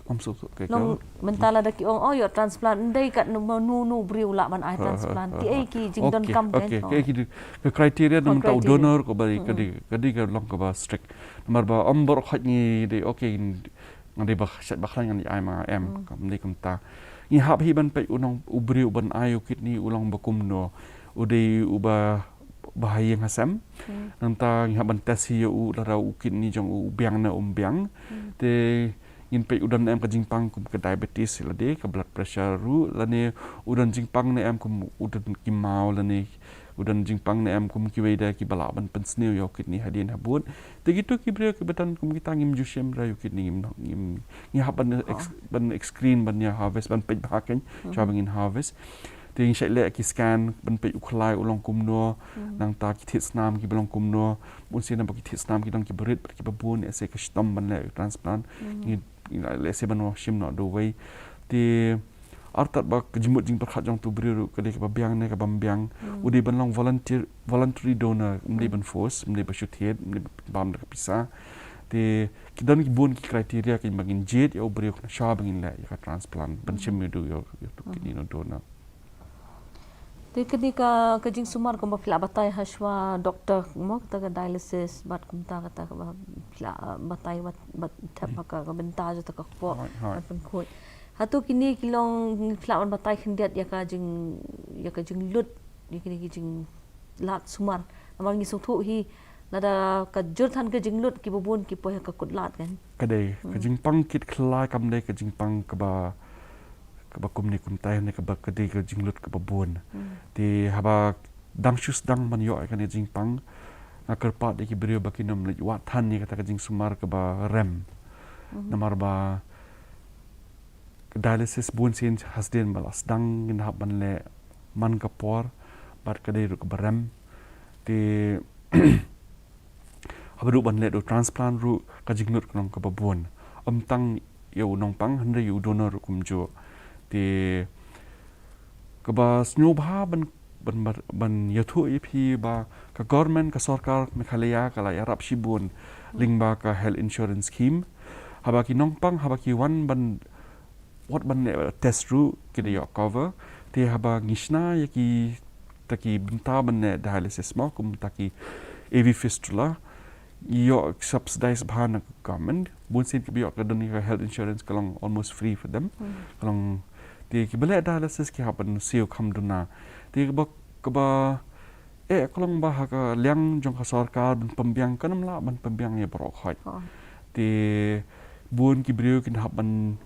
Ong suk suk, okay, long mynta lada ki ong, oh, ïoh transplant, ym dei kat nu, nu, nu briew lah ban ai transplant. Ki ei ki jingdonkam kein? Okay, ki, ka criteria na mynta u donor kaba dei, ka dei, ka dei ka long kaba strict. Namar ba ym baroh khoit ngi dei, okay, nga dei ba shait ba khlaiñ ngan ai ma nga, em, kam dei kumta. Ngi hap hi ban peit u nong u briew ban ai u kidney u long ba kumno. U dei uba ba ha ïing ha sem. Nangta ngi hap ban test hi ïa u lada u kidney jong u u biang ne um biang. Te ngin peit u don ne em ka jingpang kum ka diabetes lade, ka blood pressure ruh, lane u don jingpang ne em kum u don ki maw lane u don jingpang ne em kum kiwei de kiba lah ban pynsniew ïa u kidney hadien habud. Te kito ki briew kiba don kum kita ngim ju shim re ïa u kidney, ngim, ngim, ngi hap ban ex-, ban excrete, ban ïa harvest, ban peit bha kein shwa ba ngin harvest. Te ngi shait leh ki scan ban peit u khlai u long kumno, nangta ki thied snam kiba long kumno, bun sien ba ki thied snam ki long kiba rit bad kiba bun, ese ka shitom ban leh transplant. Ngi, ngi leh ese ban wan shim noh da uwei. Te artat ba ka jingmut jingpyrkhat jong utu u briew ruh ka dei kaba biang ne kabym biang. U dei ban long volunteer, voluntary donor, um dei ban force, um dei ba shu thied, um dei ba bam da ka pisa. Te ki don ki bun ki criteria kiba ngin jied ïa u briew shwa ba ngin leh ïa ka transplant ban shim ïa u, ïa u, ïa utu u kidney donor. Te kane ka, ka jingsumar kumba phi la batai hashwa doctor, mo, kata ka dialysis bad kumta kata kaba phi la batai bad, bad thep ha ka, ka bynta jong kata ka kpoh. Hooid, hooid. Bad pynkhuid. Hato kine ki long phi lah ban batai khyndiat ïa ka jing, ïa ka jinglut, ïa kine ki jinglad sumar. Namar ngi sngewthuh hi lada ka jur than ka jinglut kiba bun ki poi ha ka kut lad kein. Ka dei, ka jingpang kit khlai kam dei ka jingpang kaba, kaba kumne kumtai ne kaba ka dei ka jinglut kaba bun. Te haba dang shu sdang ban ïoh ïa kane jingpang, nga kyrpad ïa ki briew ba kin ym leit wad than ïa kata ka jingsumar kaba rem. Namar ba ka dialysis bun sien hasdien ba la sdang ngin hap ban leh man ka por, bad ka dei ruh kaba rem. Te haba ruh ban leh da u transplant ruh ka jinglut ka long kaba bun. Ym tang ïa u nongpang hynrei ïa u donor ruh kumjuh. Te kaba sngewbha ban, ban, ban, ban ïathuh ïa phi ba ka government, ka sorkar Meghalaya ka la ïarap shibun lyngba ka health insurance scheme. Haba ki nongpang, haba ki wan ban wat ban leh test ruh ki da ïoh cover. Te haba ngi shna ïa kita ki bynta ban leh dialysis mo, kum kita ki A V fistula, ïoh subsidize bha na ka government. Bun sien kiba ïoh ka don ka health insurance ka long almost free for them. Ka long, te kiba leh dialysis ki hap ban siew kham duna. Te kaba, kaba eh ka long ba ha ka liang jong ka sorkar ban pynbiang kan ym lah ban pynbiang ïa baroh khoit. Te bun ki briew kin hap ban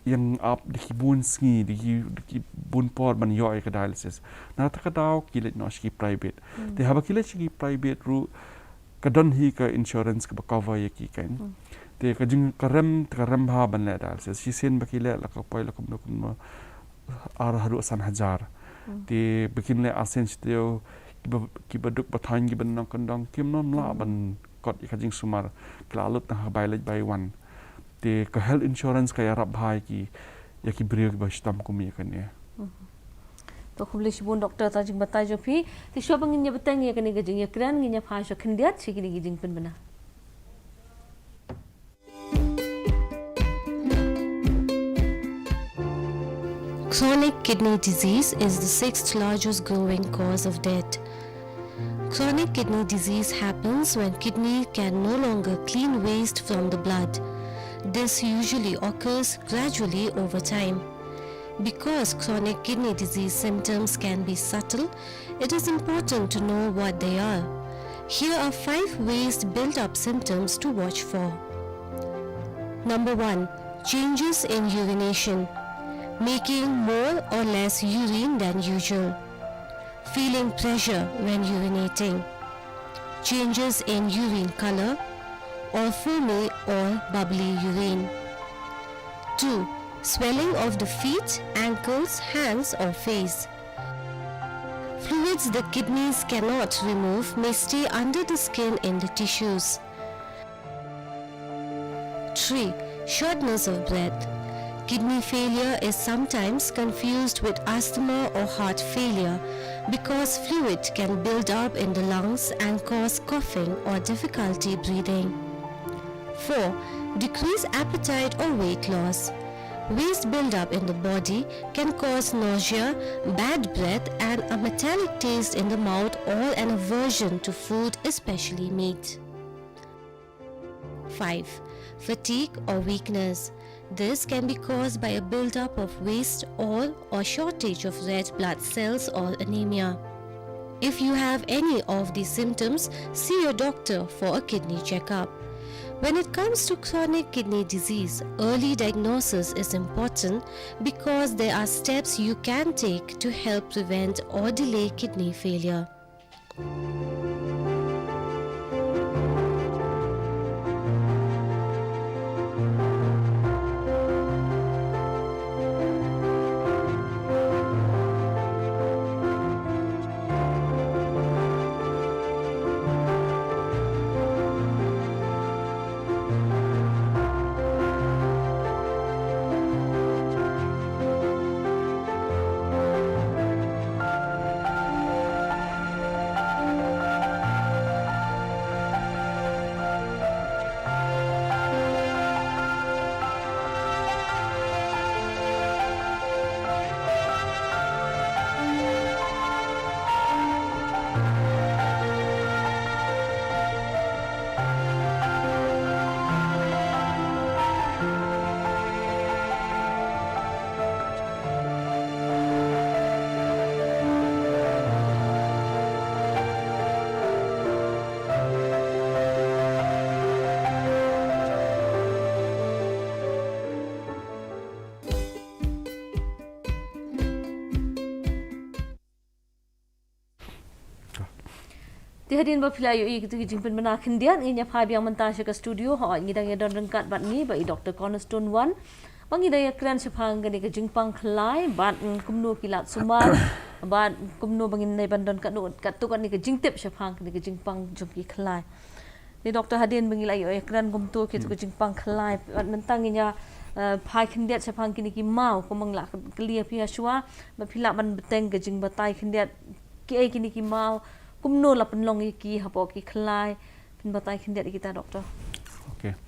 ïeng ap da ki bun sngi, da ki, da ki bun por ban ïoh ïa ka dialysis. Na kata ka daw ki leit noh sha ki private. Te haba ki leit sha ki private ruh ka don hi ka insurance kaba cover ïa ki kein. Te ka jing ka rem, ka rem bha ban leh dialysis. Shisien ba ki leh la ka poi la kumno kumno ar haduh san hajar. Te ba kin leh arsien shi taïew, kiba, kiba duk ba thaiñ, kiba nongkyndong kim nym lah ban kot ïa ka jingsumar. Ki la lut tang ha ka bai leit bai wan. Te ka health insurance ka ïarap bha ïa ki, ïa ki briew kiba shitom kum ïa kane. To khublei shibun Doctor ta jingbatai jong phi. Te shuwa ba ngin ïa bteng ïa kane ka jingïakren ngin ïa phai sha khyndiat sha kine ki jingpynbna. Chronic kidney disease is the sixth largest growing cause of death. Chronic kidney disease happens when kidney can no longer clean waste from the blood. This usually occurs gradually over time. Because chronic kidney disease symptoms can be subtle, it is important to know what they are. Here are five waste build-up symptoms to watch for. Number one, changes in urination, making more or less urine than usual, feeling pressure when urinating, changes in urine color or foamy or bubbly urine. Two, swelling of the feet, ankles, hands or face. Fluids the kidneys cannot remove may stay under the skin in the tissues. Three, shortness of breath. Kidney failure is sometimes confused with asthma or heart failure because fluid can build up in the lungs and cause coughing or difficulty breathing. Four, decreased appetite or weight loss. Waste buildup in the body can cause nausea, bad breath, and a metallic taste in the mouth or an aversion to food, especially meat. Five, fatigue or weakness. This can be caused by a buildup of waste or, or shortage of red blood cells or anemia. If you have any of these symptoms, see your doctor for a kidney checkup. When it comes to chronic kidney disease, early diagnosis is important because there are steps you can take to help prevent or delay kidney failure. Te hadien ba phi la ïohi ïa kito ki jingpynbna khyndiat, ngin ïa phai biang mynta sha ka studio, hooid ngi dang ïa don ryngkat bad ngi bad i Doctor Cornerstone One ba ngi dang ïa kren shaphang kane ka jingpang khlai bad, mm, kumno ki lad sumar bad kumno ba ngin ïa ban don katno katto katne ka jingtip shaphang kane ka jingpang jong ki khlai. Te Doctor, hadien ba ngi la ïoh ïa kren kumto kito ki jingpang khlai bad mynta ngin ïa, eh, phai khyndiat shaphang kine ki maw, kumba nga la kylli ïa phi ha shuwa, ba phi lah ban bteng ka jingbatai khyndiat kiei kine ki maw, kumno la pynlong ïa ki hapoh ki khlai, phin batai khyndiat ïa kita, Doctor. Okay.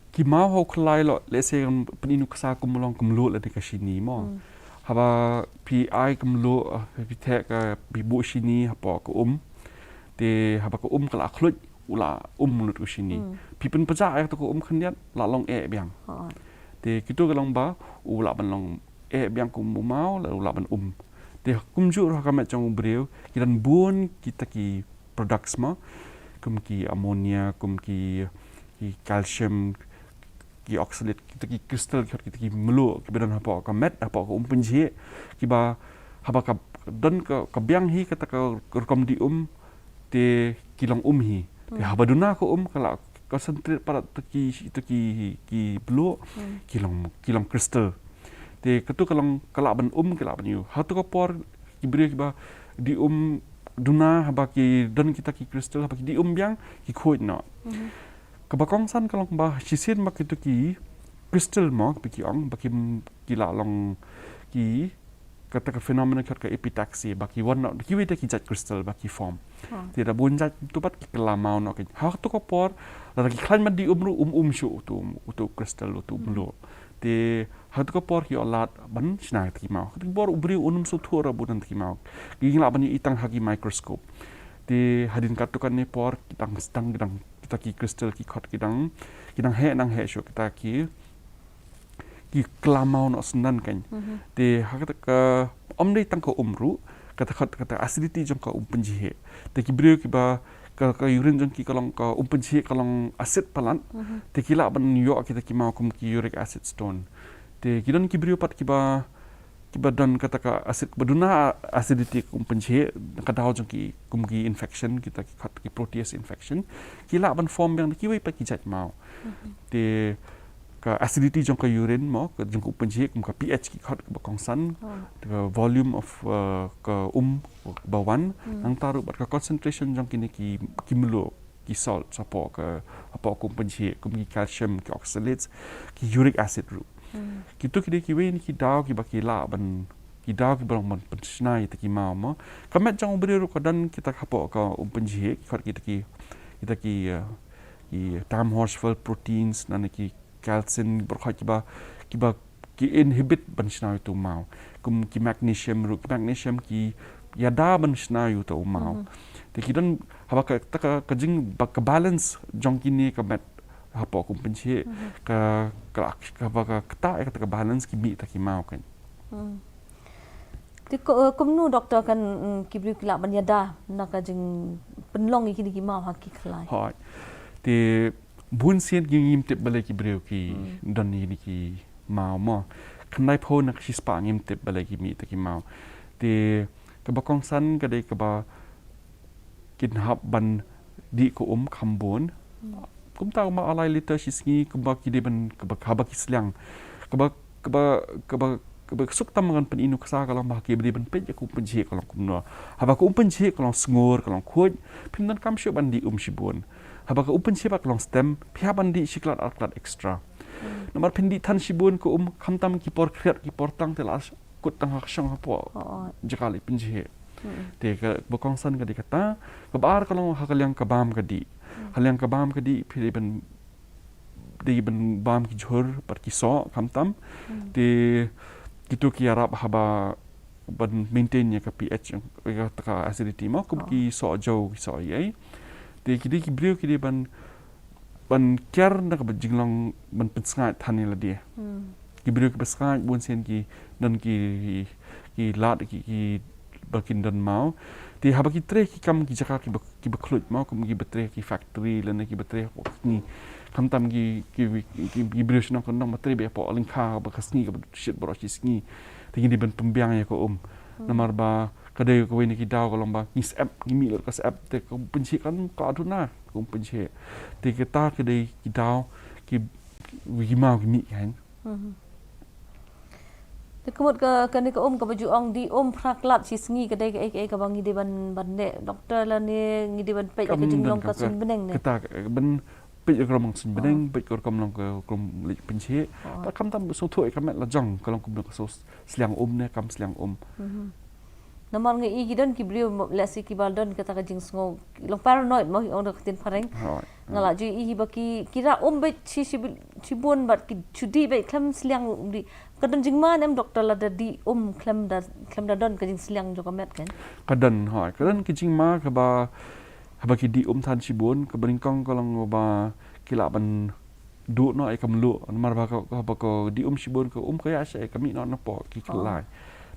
Ki maw ha u khlai, lehse ngan pyni nuksa kum long kumluh lane ka shini mo. Hmm. Haba phi ai kumluh, eh, phi theh ka, phi buh shini hapoh ka um. Te haba ka um ka la khluit, u la um lut u shini. Hmm. Phi pynpjah ïa kata ka um khyndiat, la long eh biang. Hooid. Te kito ki long ba u la ban long eh biang kum u maw, la u la ban um. Te kumjuh ruh ha ka met jong u briew, ki don bun kita ki products mo, kum ki ammonia, kum ki, ki calcium, ki oxalate, kita ki crystal, kita ki mluh kiba don hapoh ka met, hapoh ka um pynjhieh, kiba haba ka don ka, ka biang hi kata ka rukom di um, te ki long um hi. Te, hmm, haba duna ka um ka la concentrate palat ïa ki, ïa ki, ki mluh, hmm, ki long, ki long crystal. Te katu ka long ka lah ban um, ka lah ban ïoh. Ha tu ka por ki briew kiba di um duna, haba ki don kita ki crystal, haba ki di um biang, ki khuid noh. Mhm. Kaba kongsan ka long ba shisien ba kitu ki crystal mo, ba ki ong, ba ki, ki la long ki, kata ka phenomenon ka epitaxy, ba ki wan noh kiwei de ki jait crystal ba ki form. Oh. Te da bun jait tu pat ki kylla maw noh ki. Ha tu ka por, lada ki khlaiñ ban di um ruh, um um shuh utu, utu crystal, utu, hmm, mluh. Te ha tu ka por ki ïoh lad ban shna kita ki maw. Ha tu ka por u briew un ym sngewthuh ruh ba u don kita ki maw. Ki lah ban ïohi tang ha ki microscope. Te hadien katto katne por ki dang, dang, dang, kita ki crystal ki khot ki dang, ki dang heh, dang heh shuh kita ki, ki kylla maw noh synran kan. Mhm. Te ha kata ka, ym dei tang ka um ruh, kata ka, kata acidity jong ka um pynjhieh. Te ki briew kiba ka, ka urine jong ki ka long, ka um pynjhieh ka long acid palat. Mhm. Te ki lah ban ïoh kita ki maw kum ki uric acid stone. Te ki don ki briew pat kiba, kiba don kata ka acid, ba duna acidity ka um pynjhieh, ka daw jong ki kum ki infection, kita ki khot ki protease infection, ki lah ban form biang da kiwei pat ki jait maw. Mhm. Te ka acidity jong ka urine mo, ka jong ka um pynjhieh, kum ka pH ki khot kaba kongsan, oh, te ka volume of, uh, ka um kaba wan, hmm, nangta ruh bad ka concentration jong kine ki, ki mluh, ki salt, hapoh ka, hapoh ka um pynjhieh, kum ki calcium, ki oxalates, ki uric acid ruh. Hmm. Kitu ki dei kiwei na ki daw kiba ki lah ban, ki daw kiba long ban pynshna ïa kita ki maw mo. Ka met jong u briew ruh ka don kita hapoh ka um pynjhieh, ki khot kita ki, kita ki, eh, ki Tamm-Horsfall proteins, lane ki calcin, baroh kiba, kiba ki inhibit ban shna ïa utu u maw. Kum ki magnesium ruh, ki magnesium ki ïada ban shna ïa utu u maw. Mhm. Te ki don, haba ka, ta ka, ka jing, ba ka balance jong kine ka met, hapoh ka um pynjhieh, ka, ka, ka, ba ka kata, kata ka balance ki mih ta ki maw kan. Hmm. Te ko, eh, kumno doktor kan, mm, ki briew ki lah ban ïada na ka jingpynlong ïa kine ki maw ha ki khlai. Hooid. Te bun sien ki ngim tip balei ki briew ki don ïa kine ki maw mo. Khyndai phew na ka shispah ngim tip balei ki mih ta ki maw. Te kaba kongsan ka dei kaba kin hap ban dih ka um kham bun. Kumta ma alai liter shi sngi kumba ki dei ban kaba, kaba ki sliang. Kaba, kaba, kaba, kaba suk tam ngan pyni nuksa ka long ba ki dei ban peit ïa ka um pynjhieh ka long kumno. Haba ka um pynjhieh ka long sngur ka long khuid, phim donkam shuh ban dih um shibun. Haba ka um pynjhieh ba ka long stem, phi hap ban dih shi klat ar klat extra. Namar phin dih than shibun ka um khamtam ki por khriat ki por tang te la kut tang ha ka shong hapoh jaka leit pynjhieh. Te kaba kongsan ka dei kata, kaba ar ka long ha ka liang ka bam ka dih. Ha liang ka bam ka dih phi dei ban, dei ban bam ki jhur bad ki soh khamtam. Te kito ki ïarap haba ban maintain ïa ka pH, ïa ka acidity mo, kum ki soh jew ki soh ei. Te ki dei ki briew ki dei ban, ban kiar na kaba jinglong ban pynsngaid than ïa lade. Ki briew kiba sngaid bun sien ki don ki, ki lad ki, ki ba kin don maw. Te haba ki trei ki kam ki jaka kiba, kiba khluit maw, kum kiba trei ki factory lane kiba trei hapoh ka sngi. Khamtam ki, ki, ki, ki briew shnong kyndong ba trei beit hapoh lyngkha ba ka sngi kaba shit baroh shi sngi. Te ngi dei ban pynbiang ïa ka um. Namar ba ka dei kawei na ki daw ka long ba ngi syep, ngi mih lut ka syep te ka um pynjhieh kan ka duna, ka um pynjhieh. Te kita ki dei ki daw ki, ki maw ki mih kan. Te ka mut ka, kane ka um kaba ju ong dih um phra klat shi sngi ka dei kaei kaei kaba ngi dei ban, ban leh doktor lane ngi dei ban peit ïa ka jinglong ka suiñ bneng ne? Kata ban peit ïa ka rukom suiñ bneng, peit ka rukom long ka rukom leit pynjhieh. Bad khamtam sngewthuh ïa ka met la jong ka long kumno ka sliang um ne kam sliang um. Namar nga i ki don ki briew lehse kiba don kata ka jingsngew long paranoid mo, ong da ka ktien phareng. Nga la ju i hi ba ki, ki rah um beit shi, shi, shibun bad ki shu dih beit khlem sliang um dih. Ka don jingma ne em doktor lada dih um khlem da, khlem da don ka jingsliang jong ka met kan? Ka don, hooid. Ka don ka jingma kaba haba ki dih um than shibun, kaba nyngkong ka long ba ki lah ban duh noh ïa ka mluh, namar ba ka, haba ka dih um shibun ka um ka ïaid sha ka mih noh napoh ki khyllai.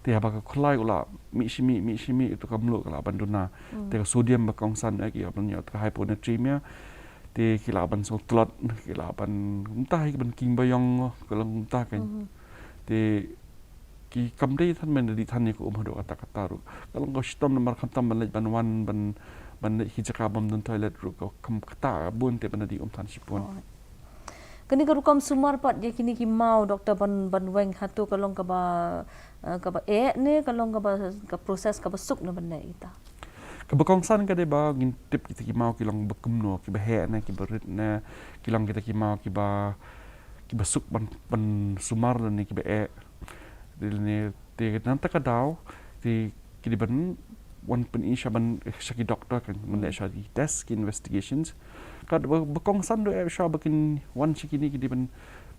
Te haba ka khyllai u la mih shi mih, mih shi mih, to ka mluh ka lah ban duna. Te ka sodium ba kongsan ïa ki ïa ban ïoh ka hyponatremia. Te ki lah ban sngewtlot, ki lah ban mynta hi ban king ba ïong ka long mynta kan. Te ki kam dei than ban da dih than ïa ka um haduh katta katta ruh. Ka long ka shitom namar khamtam ban leit ban wan ban, ban leit ki jaka bym don toilet ruh ka kham kata bun te ban da dih um than shibun. Kane ka rukom sumar pat ïa kine ki maw doktor ban, ban weng hato ka long kaba, eh, kaba eh ne ka long kaba, ka process kaba suk ne ban leh ita? Kaba kongsan ka dei ba ngin tip kita ki maw ki long ba kumno, kiba heh ne, kiba rit ne, ki long kita ki maw kiba, kiba suk ban, ban sumar lane kiba eh. Te lane te nangta ka daw te ki dei ban wan pyni sha ban, sha ki doktor kan, ban leh sha ki test, ki investigations. Ka ba, ba kongsan ruh eh sha ba kin wan sha kine ki dei ban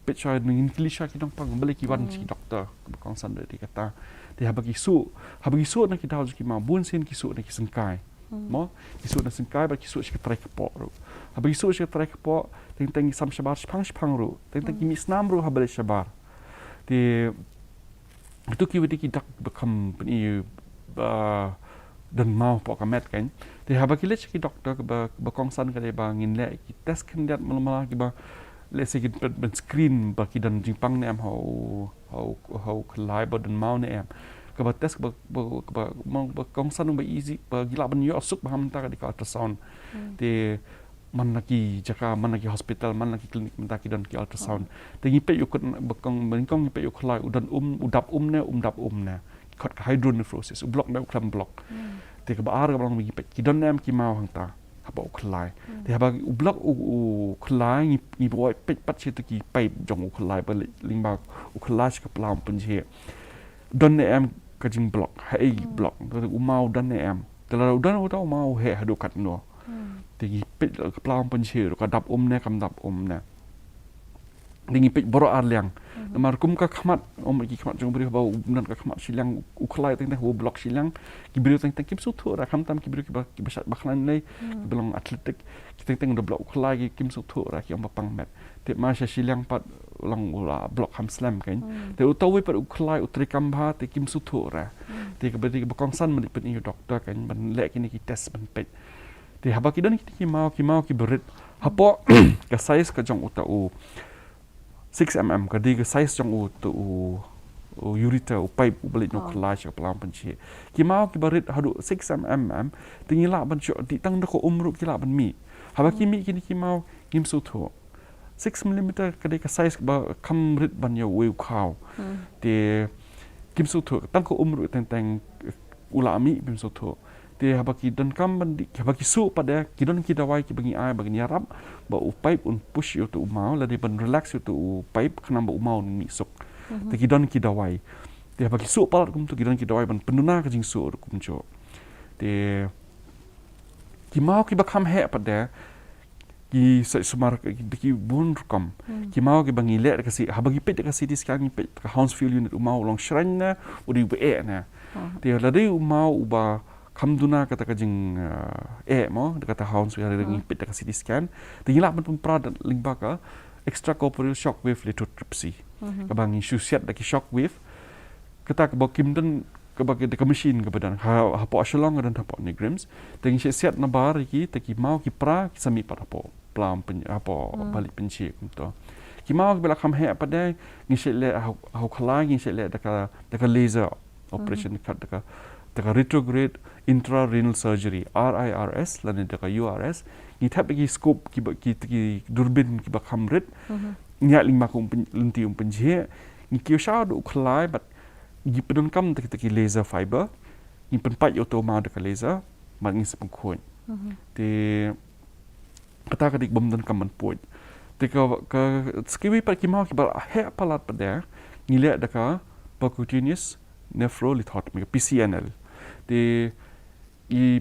peit sha, ngin kylli sha ki nongpang balei ki wan sha ki doktor. Ba kongsan ruh dei kata. Te haba ki suk, haba ki suk na ki daw jong ki maw, bun sien ki suk na ki syngkai. Mo, ki suk na syngkai bad ki suk sha ka trai kpoh ruh. Haba ki suk sha ka trai kpoh, teng teng ki sam shabar shiphang shiphang ruh. Teng teng ki mih snam ruh haba leit shabar. Te ito kiwei de ki dak ba kham pyni ba don maw hapoh ka met kan. Te haba ki leit sha ki doktor kaba, kaba kongsan ka dei ba ngin leh ki test khyndiat malu mala kiba lehse kin pyn, ban screen ba ki don jingpang ne em ha u, ha u, ha u khyllai ba don maw ne em. Kaba test ba, ba, ba, ba kongsan ba easy ba ki lah ban ïoh suk ba ha mynta ka dei ka ultrasound. Te man la ki jaka, man la ki hospital, man la ki clinic mynta ki don ki ultrasound. Te ngi peit ïa u khyllai, ba kong, ba nyngkong ngi peit ïa u khyllai u don um, u dap um ne, um dap um ne. Ki khot ka hydronephrosis, u block ne u khlem block. Te kaba ar kaba long ba ngi peit ki don ne em ki maw hangta hapoh u khyllai. Te haba u block u, u khyllai ngi, ngi peit pat sha ito ki pipe jong u khyllai ba lyngba u khyllai sha ka pla um pynjhieh. Don ne em ka jingblock, haei block, u maw don ne em. Te lada u don, uta u maw u heh haduh katno. Te ngi peit ka pla um pynjhieh ruh ka dap um ne kam dap um ne. Dei ngi peit baroh ar liang. Namar kum ka khmat, ym ki khmat jong u briew ba u don ka khmat shiliang, u khlai teng teng, u block shiliang, ki briew teng teng kim sngewthuh ruh, khamtam ki briew kiba, kiba shait ba khlaiñ lei, kiba long athletic, ki teng teng u da block u khlai, ki kim sngewthuh ruh, ki ong ba pang met. Te ma sha shiliang pat long u la block kham slem kein. Te uta uwei pat u khlai, u treikam bha, te kim sngewthuh ruh. Te kaba, te kaba kongsan ban leit pyni u doctor kein, ban leh kine ki test ban peit. Te haba ki don kine ki maw, ki maw kiba rit. Hapoh ka size ka jong uta u six mm, ka dei ka size jong uta u, u ureter, u pipe uba leit na u khlai sha ka pla pynjhieh. Ki maw kiba rit haduh six mm, te ngi lah ban shu dih tang da ka um ruh ki lah ban mih. Haba ki mih kine ki maw, ngim sngewthuh. Six millimeter ka dei ka size ba kham rit ban ïa uwei u khaw. Te kim sngewthuh, tang ka um ruh teng teng u la mih, kim sngewthuh. Te haba ki donkam ban dih, haba ki suh pat de, ki don ki dawai kiba ngi ai ba ngin ïarap ba u pipe un push ïa uta u maw, lane ban relax ïa uta u pipe, khnang ba u maw un mih suk. Te ki don ki dawai. Te haba ki suh palat kumta, ki don ki dawai ban pynduna ka jingsuh ruh kumjuh. Te ki maw kiba kham heh pat de, ki sait sumar ki, ki bun rukom. Ki maw kiba ngi leh da ka C-, haba ngi peit da ka C T scan, ngi peit da ka Hounsfield unit, u maw u long shrine ne, u dei uba eh ne. Te lada dei u maw uba kham duna kata ka jing, eh, eh mo, da kata Hounsfield, lada ngi peit da ka C T scan, te ngi lah ban pynpra da lyngba ka extracorporeal shock wave lithotripsy. Kaba ngi shu siat da ki shock wave, kata kaba kim don, kaba ki, da ka machine kaba don ha, hapoh Shillong, ka don hapoh NEIGRIHMS. Te ngi shu siat nabar ïa ki, te ki maw ki pra, ki sa mih pat hapoh pla pyn-, hapoh ba leit pynjhieh kumta. Ki maw kiba la kham heh pat de, ngi shu leh ha, ha u khlai, ngi shu leh da ka, da ka laser operation, ka, da ka, da ka retrograde intrarenal surgery, R I R S, lane da ka U R S. Ngi thep da ki scope, kiba, ki, ki durbin kiba kham rit. Ngi ïaid lyngba ka um pyn-, lynti um pynjhieh. Ngi kiew shaw da u khlai, bad ngi pyndonkam da kita ki laser fiber. Ngi pynpait ïa uta u maw da ka laser, bad ngi sa pynkhuid. Te kata ka dei ka bym donkam ban puid. Te ka, ka, sa kiwei pat ki maw kiba heh palat pat de, ngi leh da ka percutaneous nephrolithotomy, ka P C N L. Te i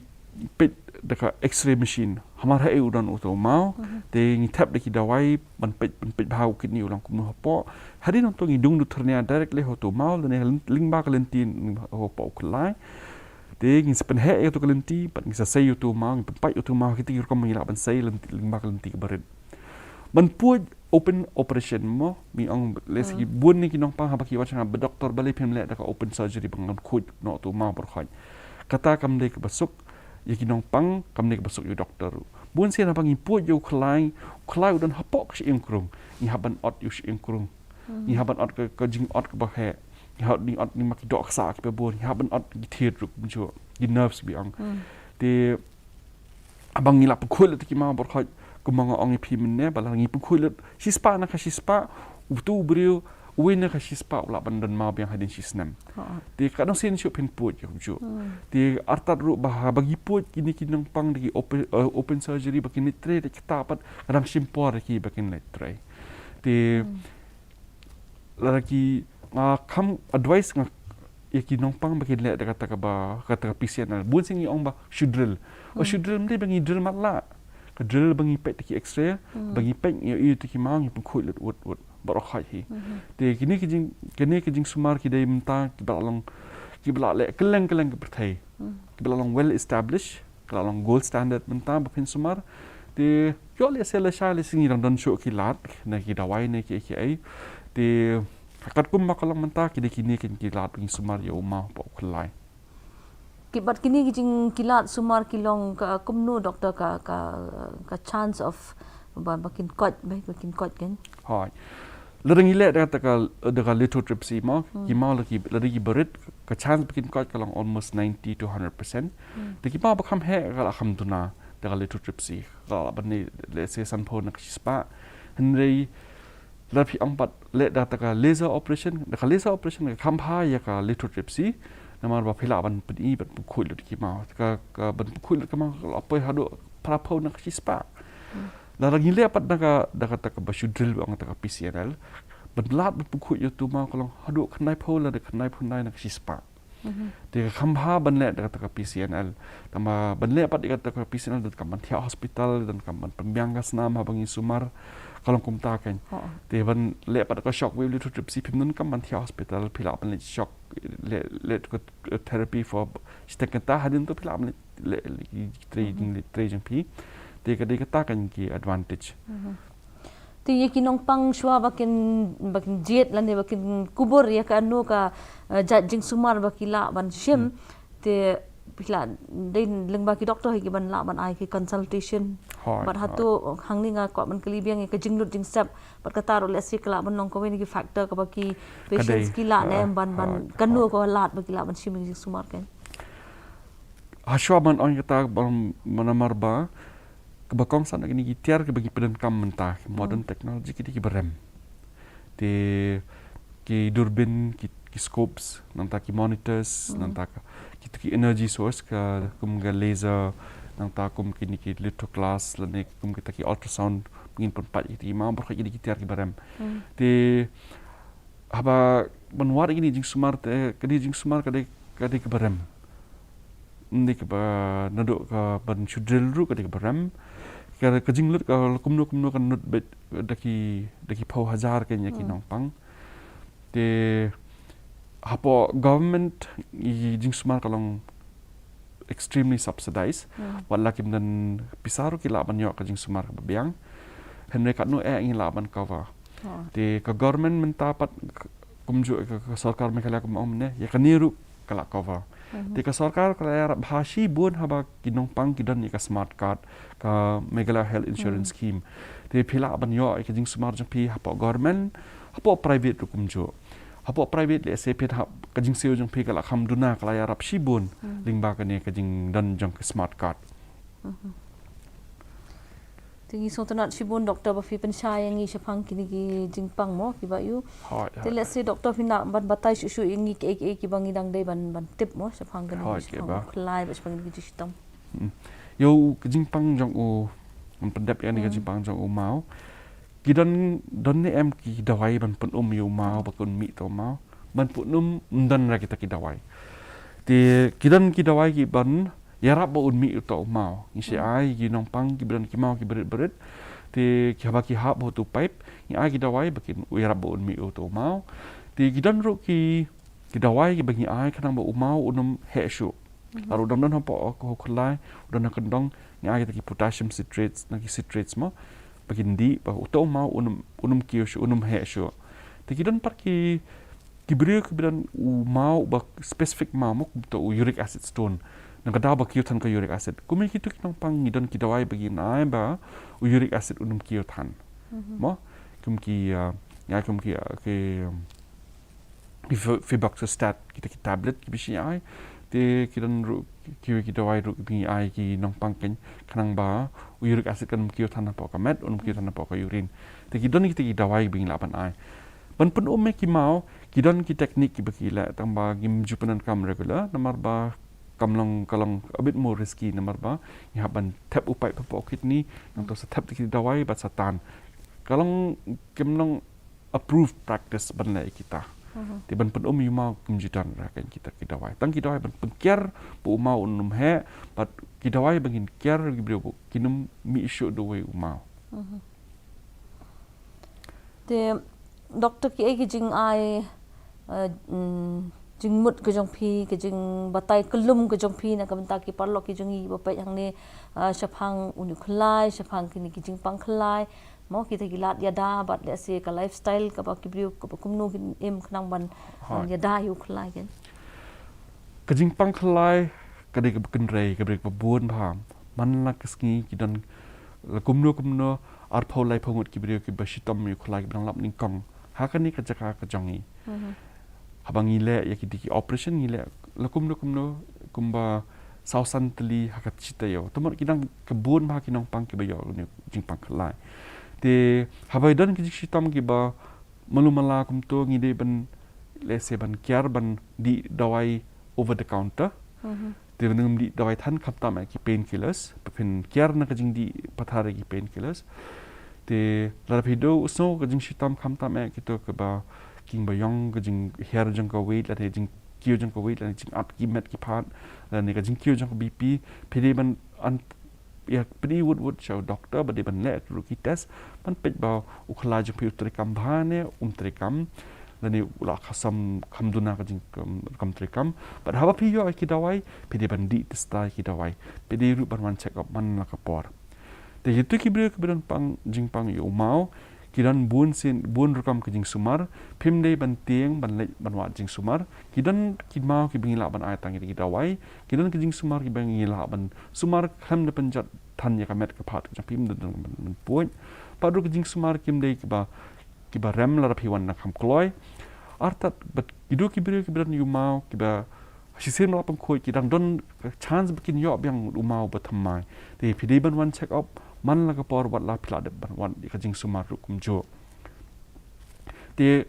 peit da ka X-ray machine. Hamar haei u don uta u maw. Te ngi thep da ki dawai ban peit, ban peit bha u kidney u long kumno hapoh. Hadien nangta ngi dung da u thyrnia direct leh ha uta u maw, lane lyngba ka lynti hapoh u khlai. Te ngi sa pynheh ïa uta ka lynti, bad ngi sa sei ïa uta u maw, ngi pynpait ïa uta u maw, kita ki rukom ngi lah ban sei lynti, lyngba ka lynti kaba rit. Ban puid open operation mo, ngi ong lehse bun na ki nongpang haba ki wan sha nga ba doktor balei phim leh da ka open surgery ba ngan khuid noh uta u maw baroh khoit. Kata kam dei kaba suk ïa ki nongpang, kam dei kaba suk ïa u doktor ruh. Bun sien haba ngi puid ïa u khlai, u khlai u don hapoh ka shyieng krung. Ngi hap ban ot ïa u shyieng krung. Ngi hap ban ot ka, ka jingot kaba heh. Ngi hap ban ot, ngi ma ki doh ksah kiba bun. Ngi hap ban ot ki thied ruh kumjuh. Ki nerves ba ong. Te haba ngi la pynkhuid lut ki maw baroh khoit, kumba nga ong ïa phi mynne, ba la ngi pynkhuid lut shispah na ka shispah, uto u briew, uwei na ka shispah u lah ban don maw biang hadien shisnem. Te ka dang sien shuh phin puid ïa kumjuh. Te artat ruh ba haba ngi puid kine ki nongpang da ki open, eh, open surgery ba kin leit trei da kita pat, ka dang shim por ïa ki ba kin leit trei. Te lada ki, nga kham advice nga ïa ki nongpang ba kin leh da kata kaba, kata ka P C N L. Bun sien ngi ong ba shu drill. O shu drill, ym dei ba ngi drill matlah. Ka drill ba ngi peit da ki X-ray, ba ngi peit ngi ïohi ïa ki maw, ngi pynkhuid lut wut wut baroh khoit hi. Te kine ki jing, kine ki jingsumar ki dei mynta kiba la long, kiba la leh kylleng kylleng ka pyrthei. Kiba la long well established. Ka la long gold standard mynta ba phin sumar. Te ïoh lehse lashai lehse ngi dang don shuh ki lad, na ki dawai ne kiei kiei. Te katkum ba ka long mynta ki dei kine ki lad ba ngi sumar ïa u maw hapoh u khlai. Ki bad kine ki jing ki lad sumar ki long ka kumno doktor, ka, ka, ka chance of ba, ba kin koit, ba, ba kin koit kan? Hooid. Lada ngi leh da kata ka, da ka lithotripsy mo, ki maw la ki, lada kiba rit, ka chance ba kin koit ka long almost ninety to hundred percent. Te ki maw ba kham heh ka la kham duna da ka lithotripsy. Ka la ban leh, lehse sanphew na ka shispah. Hynrei lada phi ong pat leh da kata ka laser operation, da ka laser operation ka kham bha ïa ka lithotripsy. Namar ba phi lah ban pyni, ban pynkhuid lut ki maw. Ka, ka ban pynkhuid lut ki maw ka la poi haduh phraphew na ka shispah. Lada ngi leh pat da ka, da kata kaba shu drill ba ong kata ka P C N L. Ban lad ban pynkhuid ïa uta u maw ka long haduh khyndaiphew lane khyndaiphew khyndai na ka shispah. Te ka kham bha ban leh da kata ka P C N L. Tangba ban leh pat da kata ka P C N L donkam ban thiah hospital, donkam ban pynbiang ka snam haba ngi sumar. ka long kumta kein. Te ban leh pat ka shock wave lithotripsy phim donkam ban thiah hospital, phi lah ban leh shock, leh, leh ka therapy for shiteng kynta, hadien to phi lah ban leh, leh, leh, trei jong, trei jong phi. Te ka dei kata kein ki advantage. Te ïa ki nongpang shuwa ba kin, ba kin jied lane ba kin kubur ïa kano ka, eh, jait jingsumar ba ki lah ban shim. Te phi lah dei lyngba ki doctor hi ki ban lah ban ai ki consultation. Bad hato hangne nga kwah ban kylli biang ïa ka jinglut jingsep bad kata ruh lehse ka lah ban long kawei na ki factor kaba ki patients ki lah ne em ban, ban kano ka lad ba ki lah ban shim ïa ka jingsumar kein. Hashwa ban ong kata ban, namar ba kaba kongsan kine ki tiar kiba ngi pyndonkam mynta, modern technology, kine kiba rem. Te ki durbin, ki, ki scopes, nangta ki monitors, nangta ka, kito ki energy source ka, kum ka laser, nangta kum kine ki lithoclasts, lane kum kita ki ultrasound, ngin pynpait ïa kine ki maw, baroh kine ki tiar kiba rem. Te haba ban wad ïa kine ki jingsumar te, kine ki jingsumar ka dei, ka dei kaba rem. Ym dei kaba naduh ka ban shu drill ruh ka dei kaba rem. Ka, ka jinglut ka kumno kumno kan lut beit da ki, da ki phew hajar kein ïa ki nongpang. Te hapoh government ïa ki jingsumar ka long extremely subsidized. Wat la kim don pisa ruh ki lah ban ïoh ka jingsumar kaba biang. Hynrei katno eh ngi lah ban cover. Te ka government mynta pat kumjuh ka, ka sorkar Meghalaya kumba ong mynne, ïa kane ruh ka la cover. Te ka sorkar ka la ïarap bha shibun haba ki nongpang ki don ïa ka smart card, ka Meghalaya Health Insurance Scheme. Te phi lah ban ïoh ïa ka jingsumar jong phi hapoh government, hapoh private ruh kumjuh. Hapoh private lehse phi hap ka jingsiew jong phi ka la kham duna, ka la ïarap shibun lyngba kane ka jingdon jong ka smart card. Te ngi sngewtynnat shibun Doctor ba phi pynshai ïa ngi shaphang kine ki jingpang mo kiba ïoh. Te lehse Doctor phin nang ban batai shuh shuh ïa ngi kiei kiei kiba ngi dang dei ban, ban tip mo shaphang kine ki jingpang u khlai bad shaphang kine ki jingshitom. Ïa u ka jingpang jong u, ngan pyndep ïa kane ka jingpang jong u maw. Ki don, don ne em ki dawai ban pynum ïa u maw, ba kan mih uta u maw. Ban pynum ym don re kita ki dawai. Te ki don ki dawai ki ban ïarap ba un mih uta u maw. Ngi sa ai ki nongpang kiba don ki maw kiba rit barit. Te ki haba ki hap ha uta u pipe, ngi ai ki dawai ba kin ïarap ba un mih uta u maw. Te ki don ruh ki, ki dawai kiba ngi ai khnang ba u maw un ym heh shuh. Lada u dang don hapoh ka khyllai, u don ha kyndong, ngi ai kita ki potassium citrates, na ki citrates mo, ba kin dih, ba uta u maw un ym, un ym kiew shuh, un ym heh shuh. Te ki don pat ki, ki briew kiba don u maw ba specific maw mo, kumta u uric acid stone. Nangta ka daw ba kiew than ka uric acid. Kumne kito ki nongpang ngi don ki dawai ba ngin ai ba u uric acid un ym kiew than. Mo, kum ki, ah, ngi ai kum ki, ah, ki, um, ki fe-, febuxostat, kita ki tablet kiba shah ai. Te ki don ruh ki, ki dawai ruh kiba ngi ai ki nongpang kein khnang ba u uric acid kan ym kiew than hapoh ka met, un ym kiew than hapoh ka urine. Te ki don kita ki dawai ba ngi lah ban ai. Ban pynum ïa ki maw, ki don ki technique kiba ki leh tang ba ngim ju pyndonkam regular, namar ba kam long, ka long a bit more risky, namar ba ngi hap ban thep u pipe hapoh kidney, nangta sa thep da ki dawai bad sa tan. Ka long, kim long approved practice ban leh ïa kita. Te ban pynum ïa u maw kim ju don re kein kita ki dawai. Tang ki dawai ban pynkiar ba u maw un ym heh, bad ki dawai ba ngin kiar ïa ki briew ba kin ym mih shuh da uwei u maw. Te Doctor, kiei ki jingai, eh, mm, jingmut ka jong phi, ka jingbatai kyllum ka jong phi na ka bynta ki paralok ki jong ngi ba peit hangne, eh, shaphang une u khyllai, shaphang kine ki jingpang khyllai, mo, kita ki lad ïada bad lehse ka lifestyle kaba ki briew kaba kumno kin im khnang ban, ban ïada ïa u khyllai kein. Ka jingpang khyllai ka dei kaba kynrei, ka dei kaba bun bha. Man la ka sngi ki don la kumno kumno arphew laiphew ngut ki briew kiba shitom ïa u khyllai, kiba dang lap nyngkong ha kane ka jaka ka jong ngi. Haba ngi leh ïa ki, ki operation ngi leh la kumno kumno kumba saw san tylli ha ka shi taïew. Te mut ki dang ka bun bha ki nongpang kiba ïoh une u jingpang khyllai. Te haba don ki jingshitom kiba malu mala kumto ngi dei ban, lehse ban kiar ban dih dawai over the counter. Te ban ym dih dawai than khamtam eh ki painkillers, ba phin kiar na ka jingdih pathar ïa ki painkillers. Te lada phi duh sngew ka jingshitom khamtam eh kito kiba, kiba ïong ka jinghiar jong ka weight, lane jingkiew jong ka weight, lane jingap ki met ki phad, lane ka jingkiew jong ka B P, phi dei ban an ïa pyni wut wut sha u doktor ba dei ban leh ruh ki test ban peit ba u khlai jong phi u treikam bha ne um treikam, lane u la kham, kham duna ka jingkam, kam treikam. Bad haba phi ïoh ïa ki dawai, phi dei ban dih tista ïa ki dawai. Phi dei ruh ban wan check up man la ka por. Te kito ki briew kiba don pang, jingpang ïa u maw, ki don bun sien, bun rukom ka jingsumar, phim dei ban tieng ban leit ban wad jingsumar. Ki don ki maw kiba ngi lah ban ai tang ïa ki dawai, ki don ka jingsumar kiba ngi lah ban sumar khlem da pynjot than ïa ka met ka phad ka jong phi, ym don ban, ban puid. Bad ruh ka jingsumar kim dei kiba, kiba rem lada phi wan na kham kloi. Artat bad kito ki briew kiba don ïa u maw kiba shisien ba la pynkhuid ki dang don ka chance ba kin ïoh biang u maw ba thymmai. Te phi dei ban wan check up man la ka por wat la phi la dep ban wan ïa ka jingsumar ruh kumjuh. Te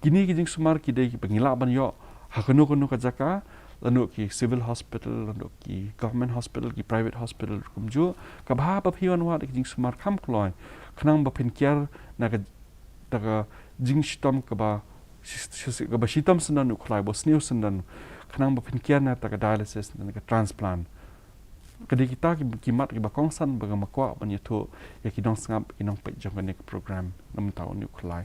kine ki jingsumar ki dei kiba ngi lah ban ïoh ha kano kano ka jaka, lano ki civil hospital, lano ki government hospital, ki private hospital ruh kumjuh. Kaba haba phi wan wad ïa ka jingsumar kham kloi, khnang ba phin kiar na ka, na ka jingshitom kaba shi-, shi-, kaba shitom syndon u khlai, ba sniew syndon, khnang ba phin kiar na kata ka dialysis ne ka transplant. Ka dei kita ki, ki mat kiba kongsan ba nga kwah ban ïathuh ïa ki nongsngap, ki nongpeit jong kane ka program na mynta une u khlai.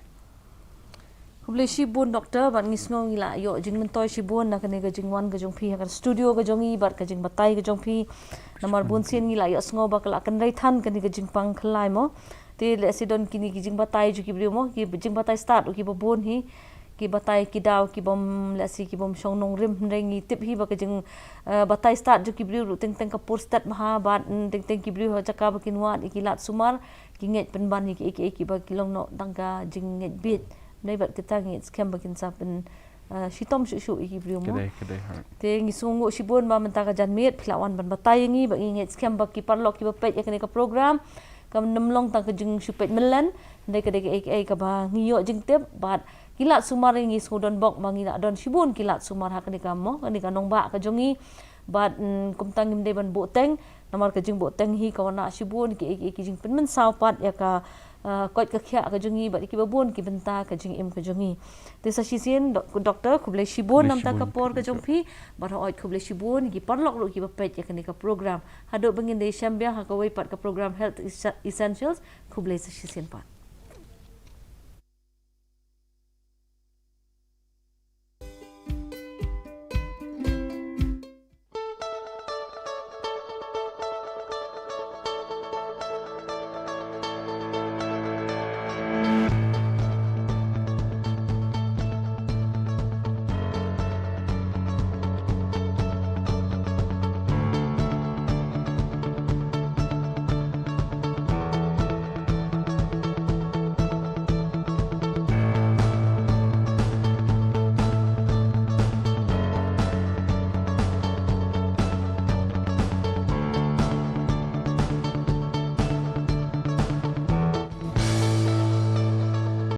Khublei shibun Doctor, bad ngi sngew ngi la ïoh jingmyntoi shibun na kane ka jingwan ka jong phi ha ka studio ka jong ngi bad ka jingbatai ka jong phi. Namar bun sien ngi la ïoh sngew ba ka la kynrei than kane ka jingpang khlai mo. Te lehse don kine ki jingbatai jong ki briew mo, ki jingbatai stad u kiba bun hi. Ki batai ki daw ki bym, lehse ki bym shong nongrim, hynrei ngi tip hi ba ka jing, eh, batai stad jong ki briew ruh teng teng ka pur stet bha bad, mm, teng teng ki briew ha jaka ba kin wad ïa ki lad sumar ki ngeit pynban ïa ki, ïa ki, ïa ki ba ki long noh tang ka jingngeit bieit. Hynrei bad kita ngi ngeit skhem ba kin sa pyn, eh, shitom shuh shuh ïa ki briew mo. Ka dei, ka dei, ha. Te ngi sngewnguh shibun ba mynta ka janmiet phi la wan ban batai ïa ngi, ba ngi ngeit skhem ba ki paralok kiba peit ïa kane ka program kam nym long tang ka jingshu peit myllen, hynrei ka dei kaei kaei kaba ngi ïoh jingtip bad ki lad sumar ngi sngew don bok ba ngi la don shibun ki lad sumar ha kane ka mo, kane ka nongbah ka jong ngi. Bad, mm, kumta ngim dei ban buh teng, namar ka jingbuh teng hi ka wanrah shibun ki, ki, ki jingpynmynsaw pat ïa ka, ah, koit ka khiah ka jong ngi bad ïa kiba bun ki bynta ka jingim ka jong ngi. Te sa shisien, Doc-, Doctor, khublei shibun namar ka por ka jong phi, bad hooid khublei shibun ki paralok ruh kiba peit ïa kane ka program. Haduh ba ngin da ïashem biang ha kawei pat ka program Health Essa-, Essentials, khublei sa shisien pat.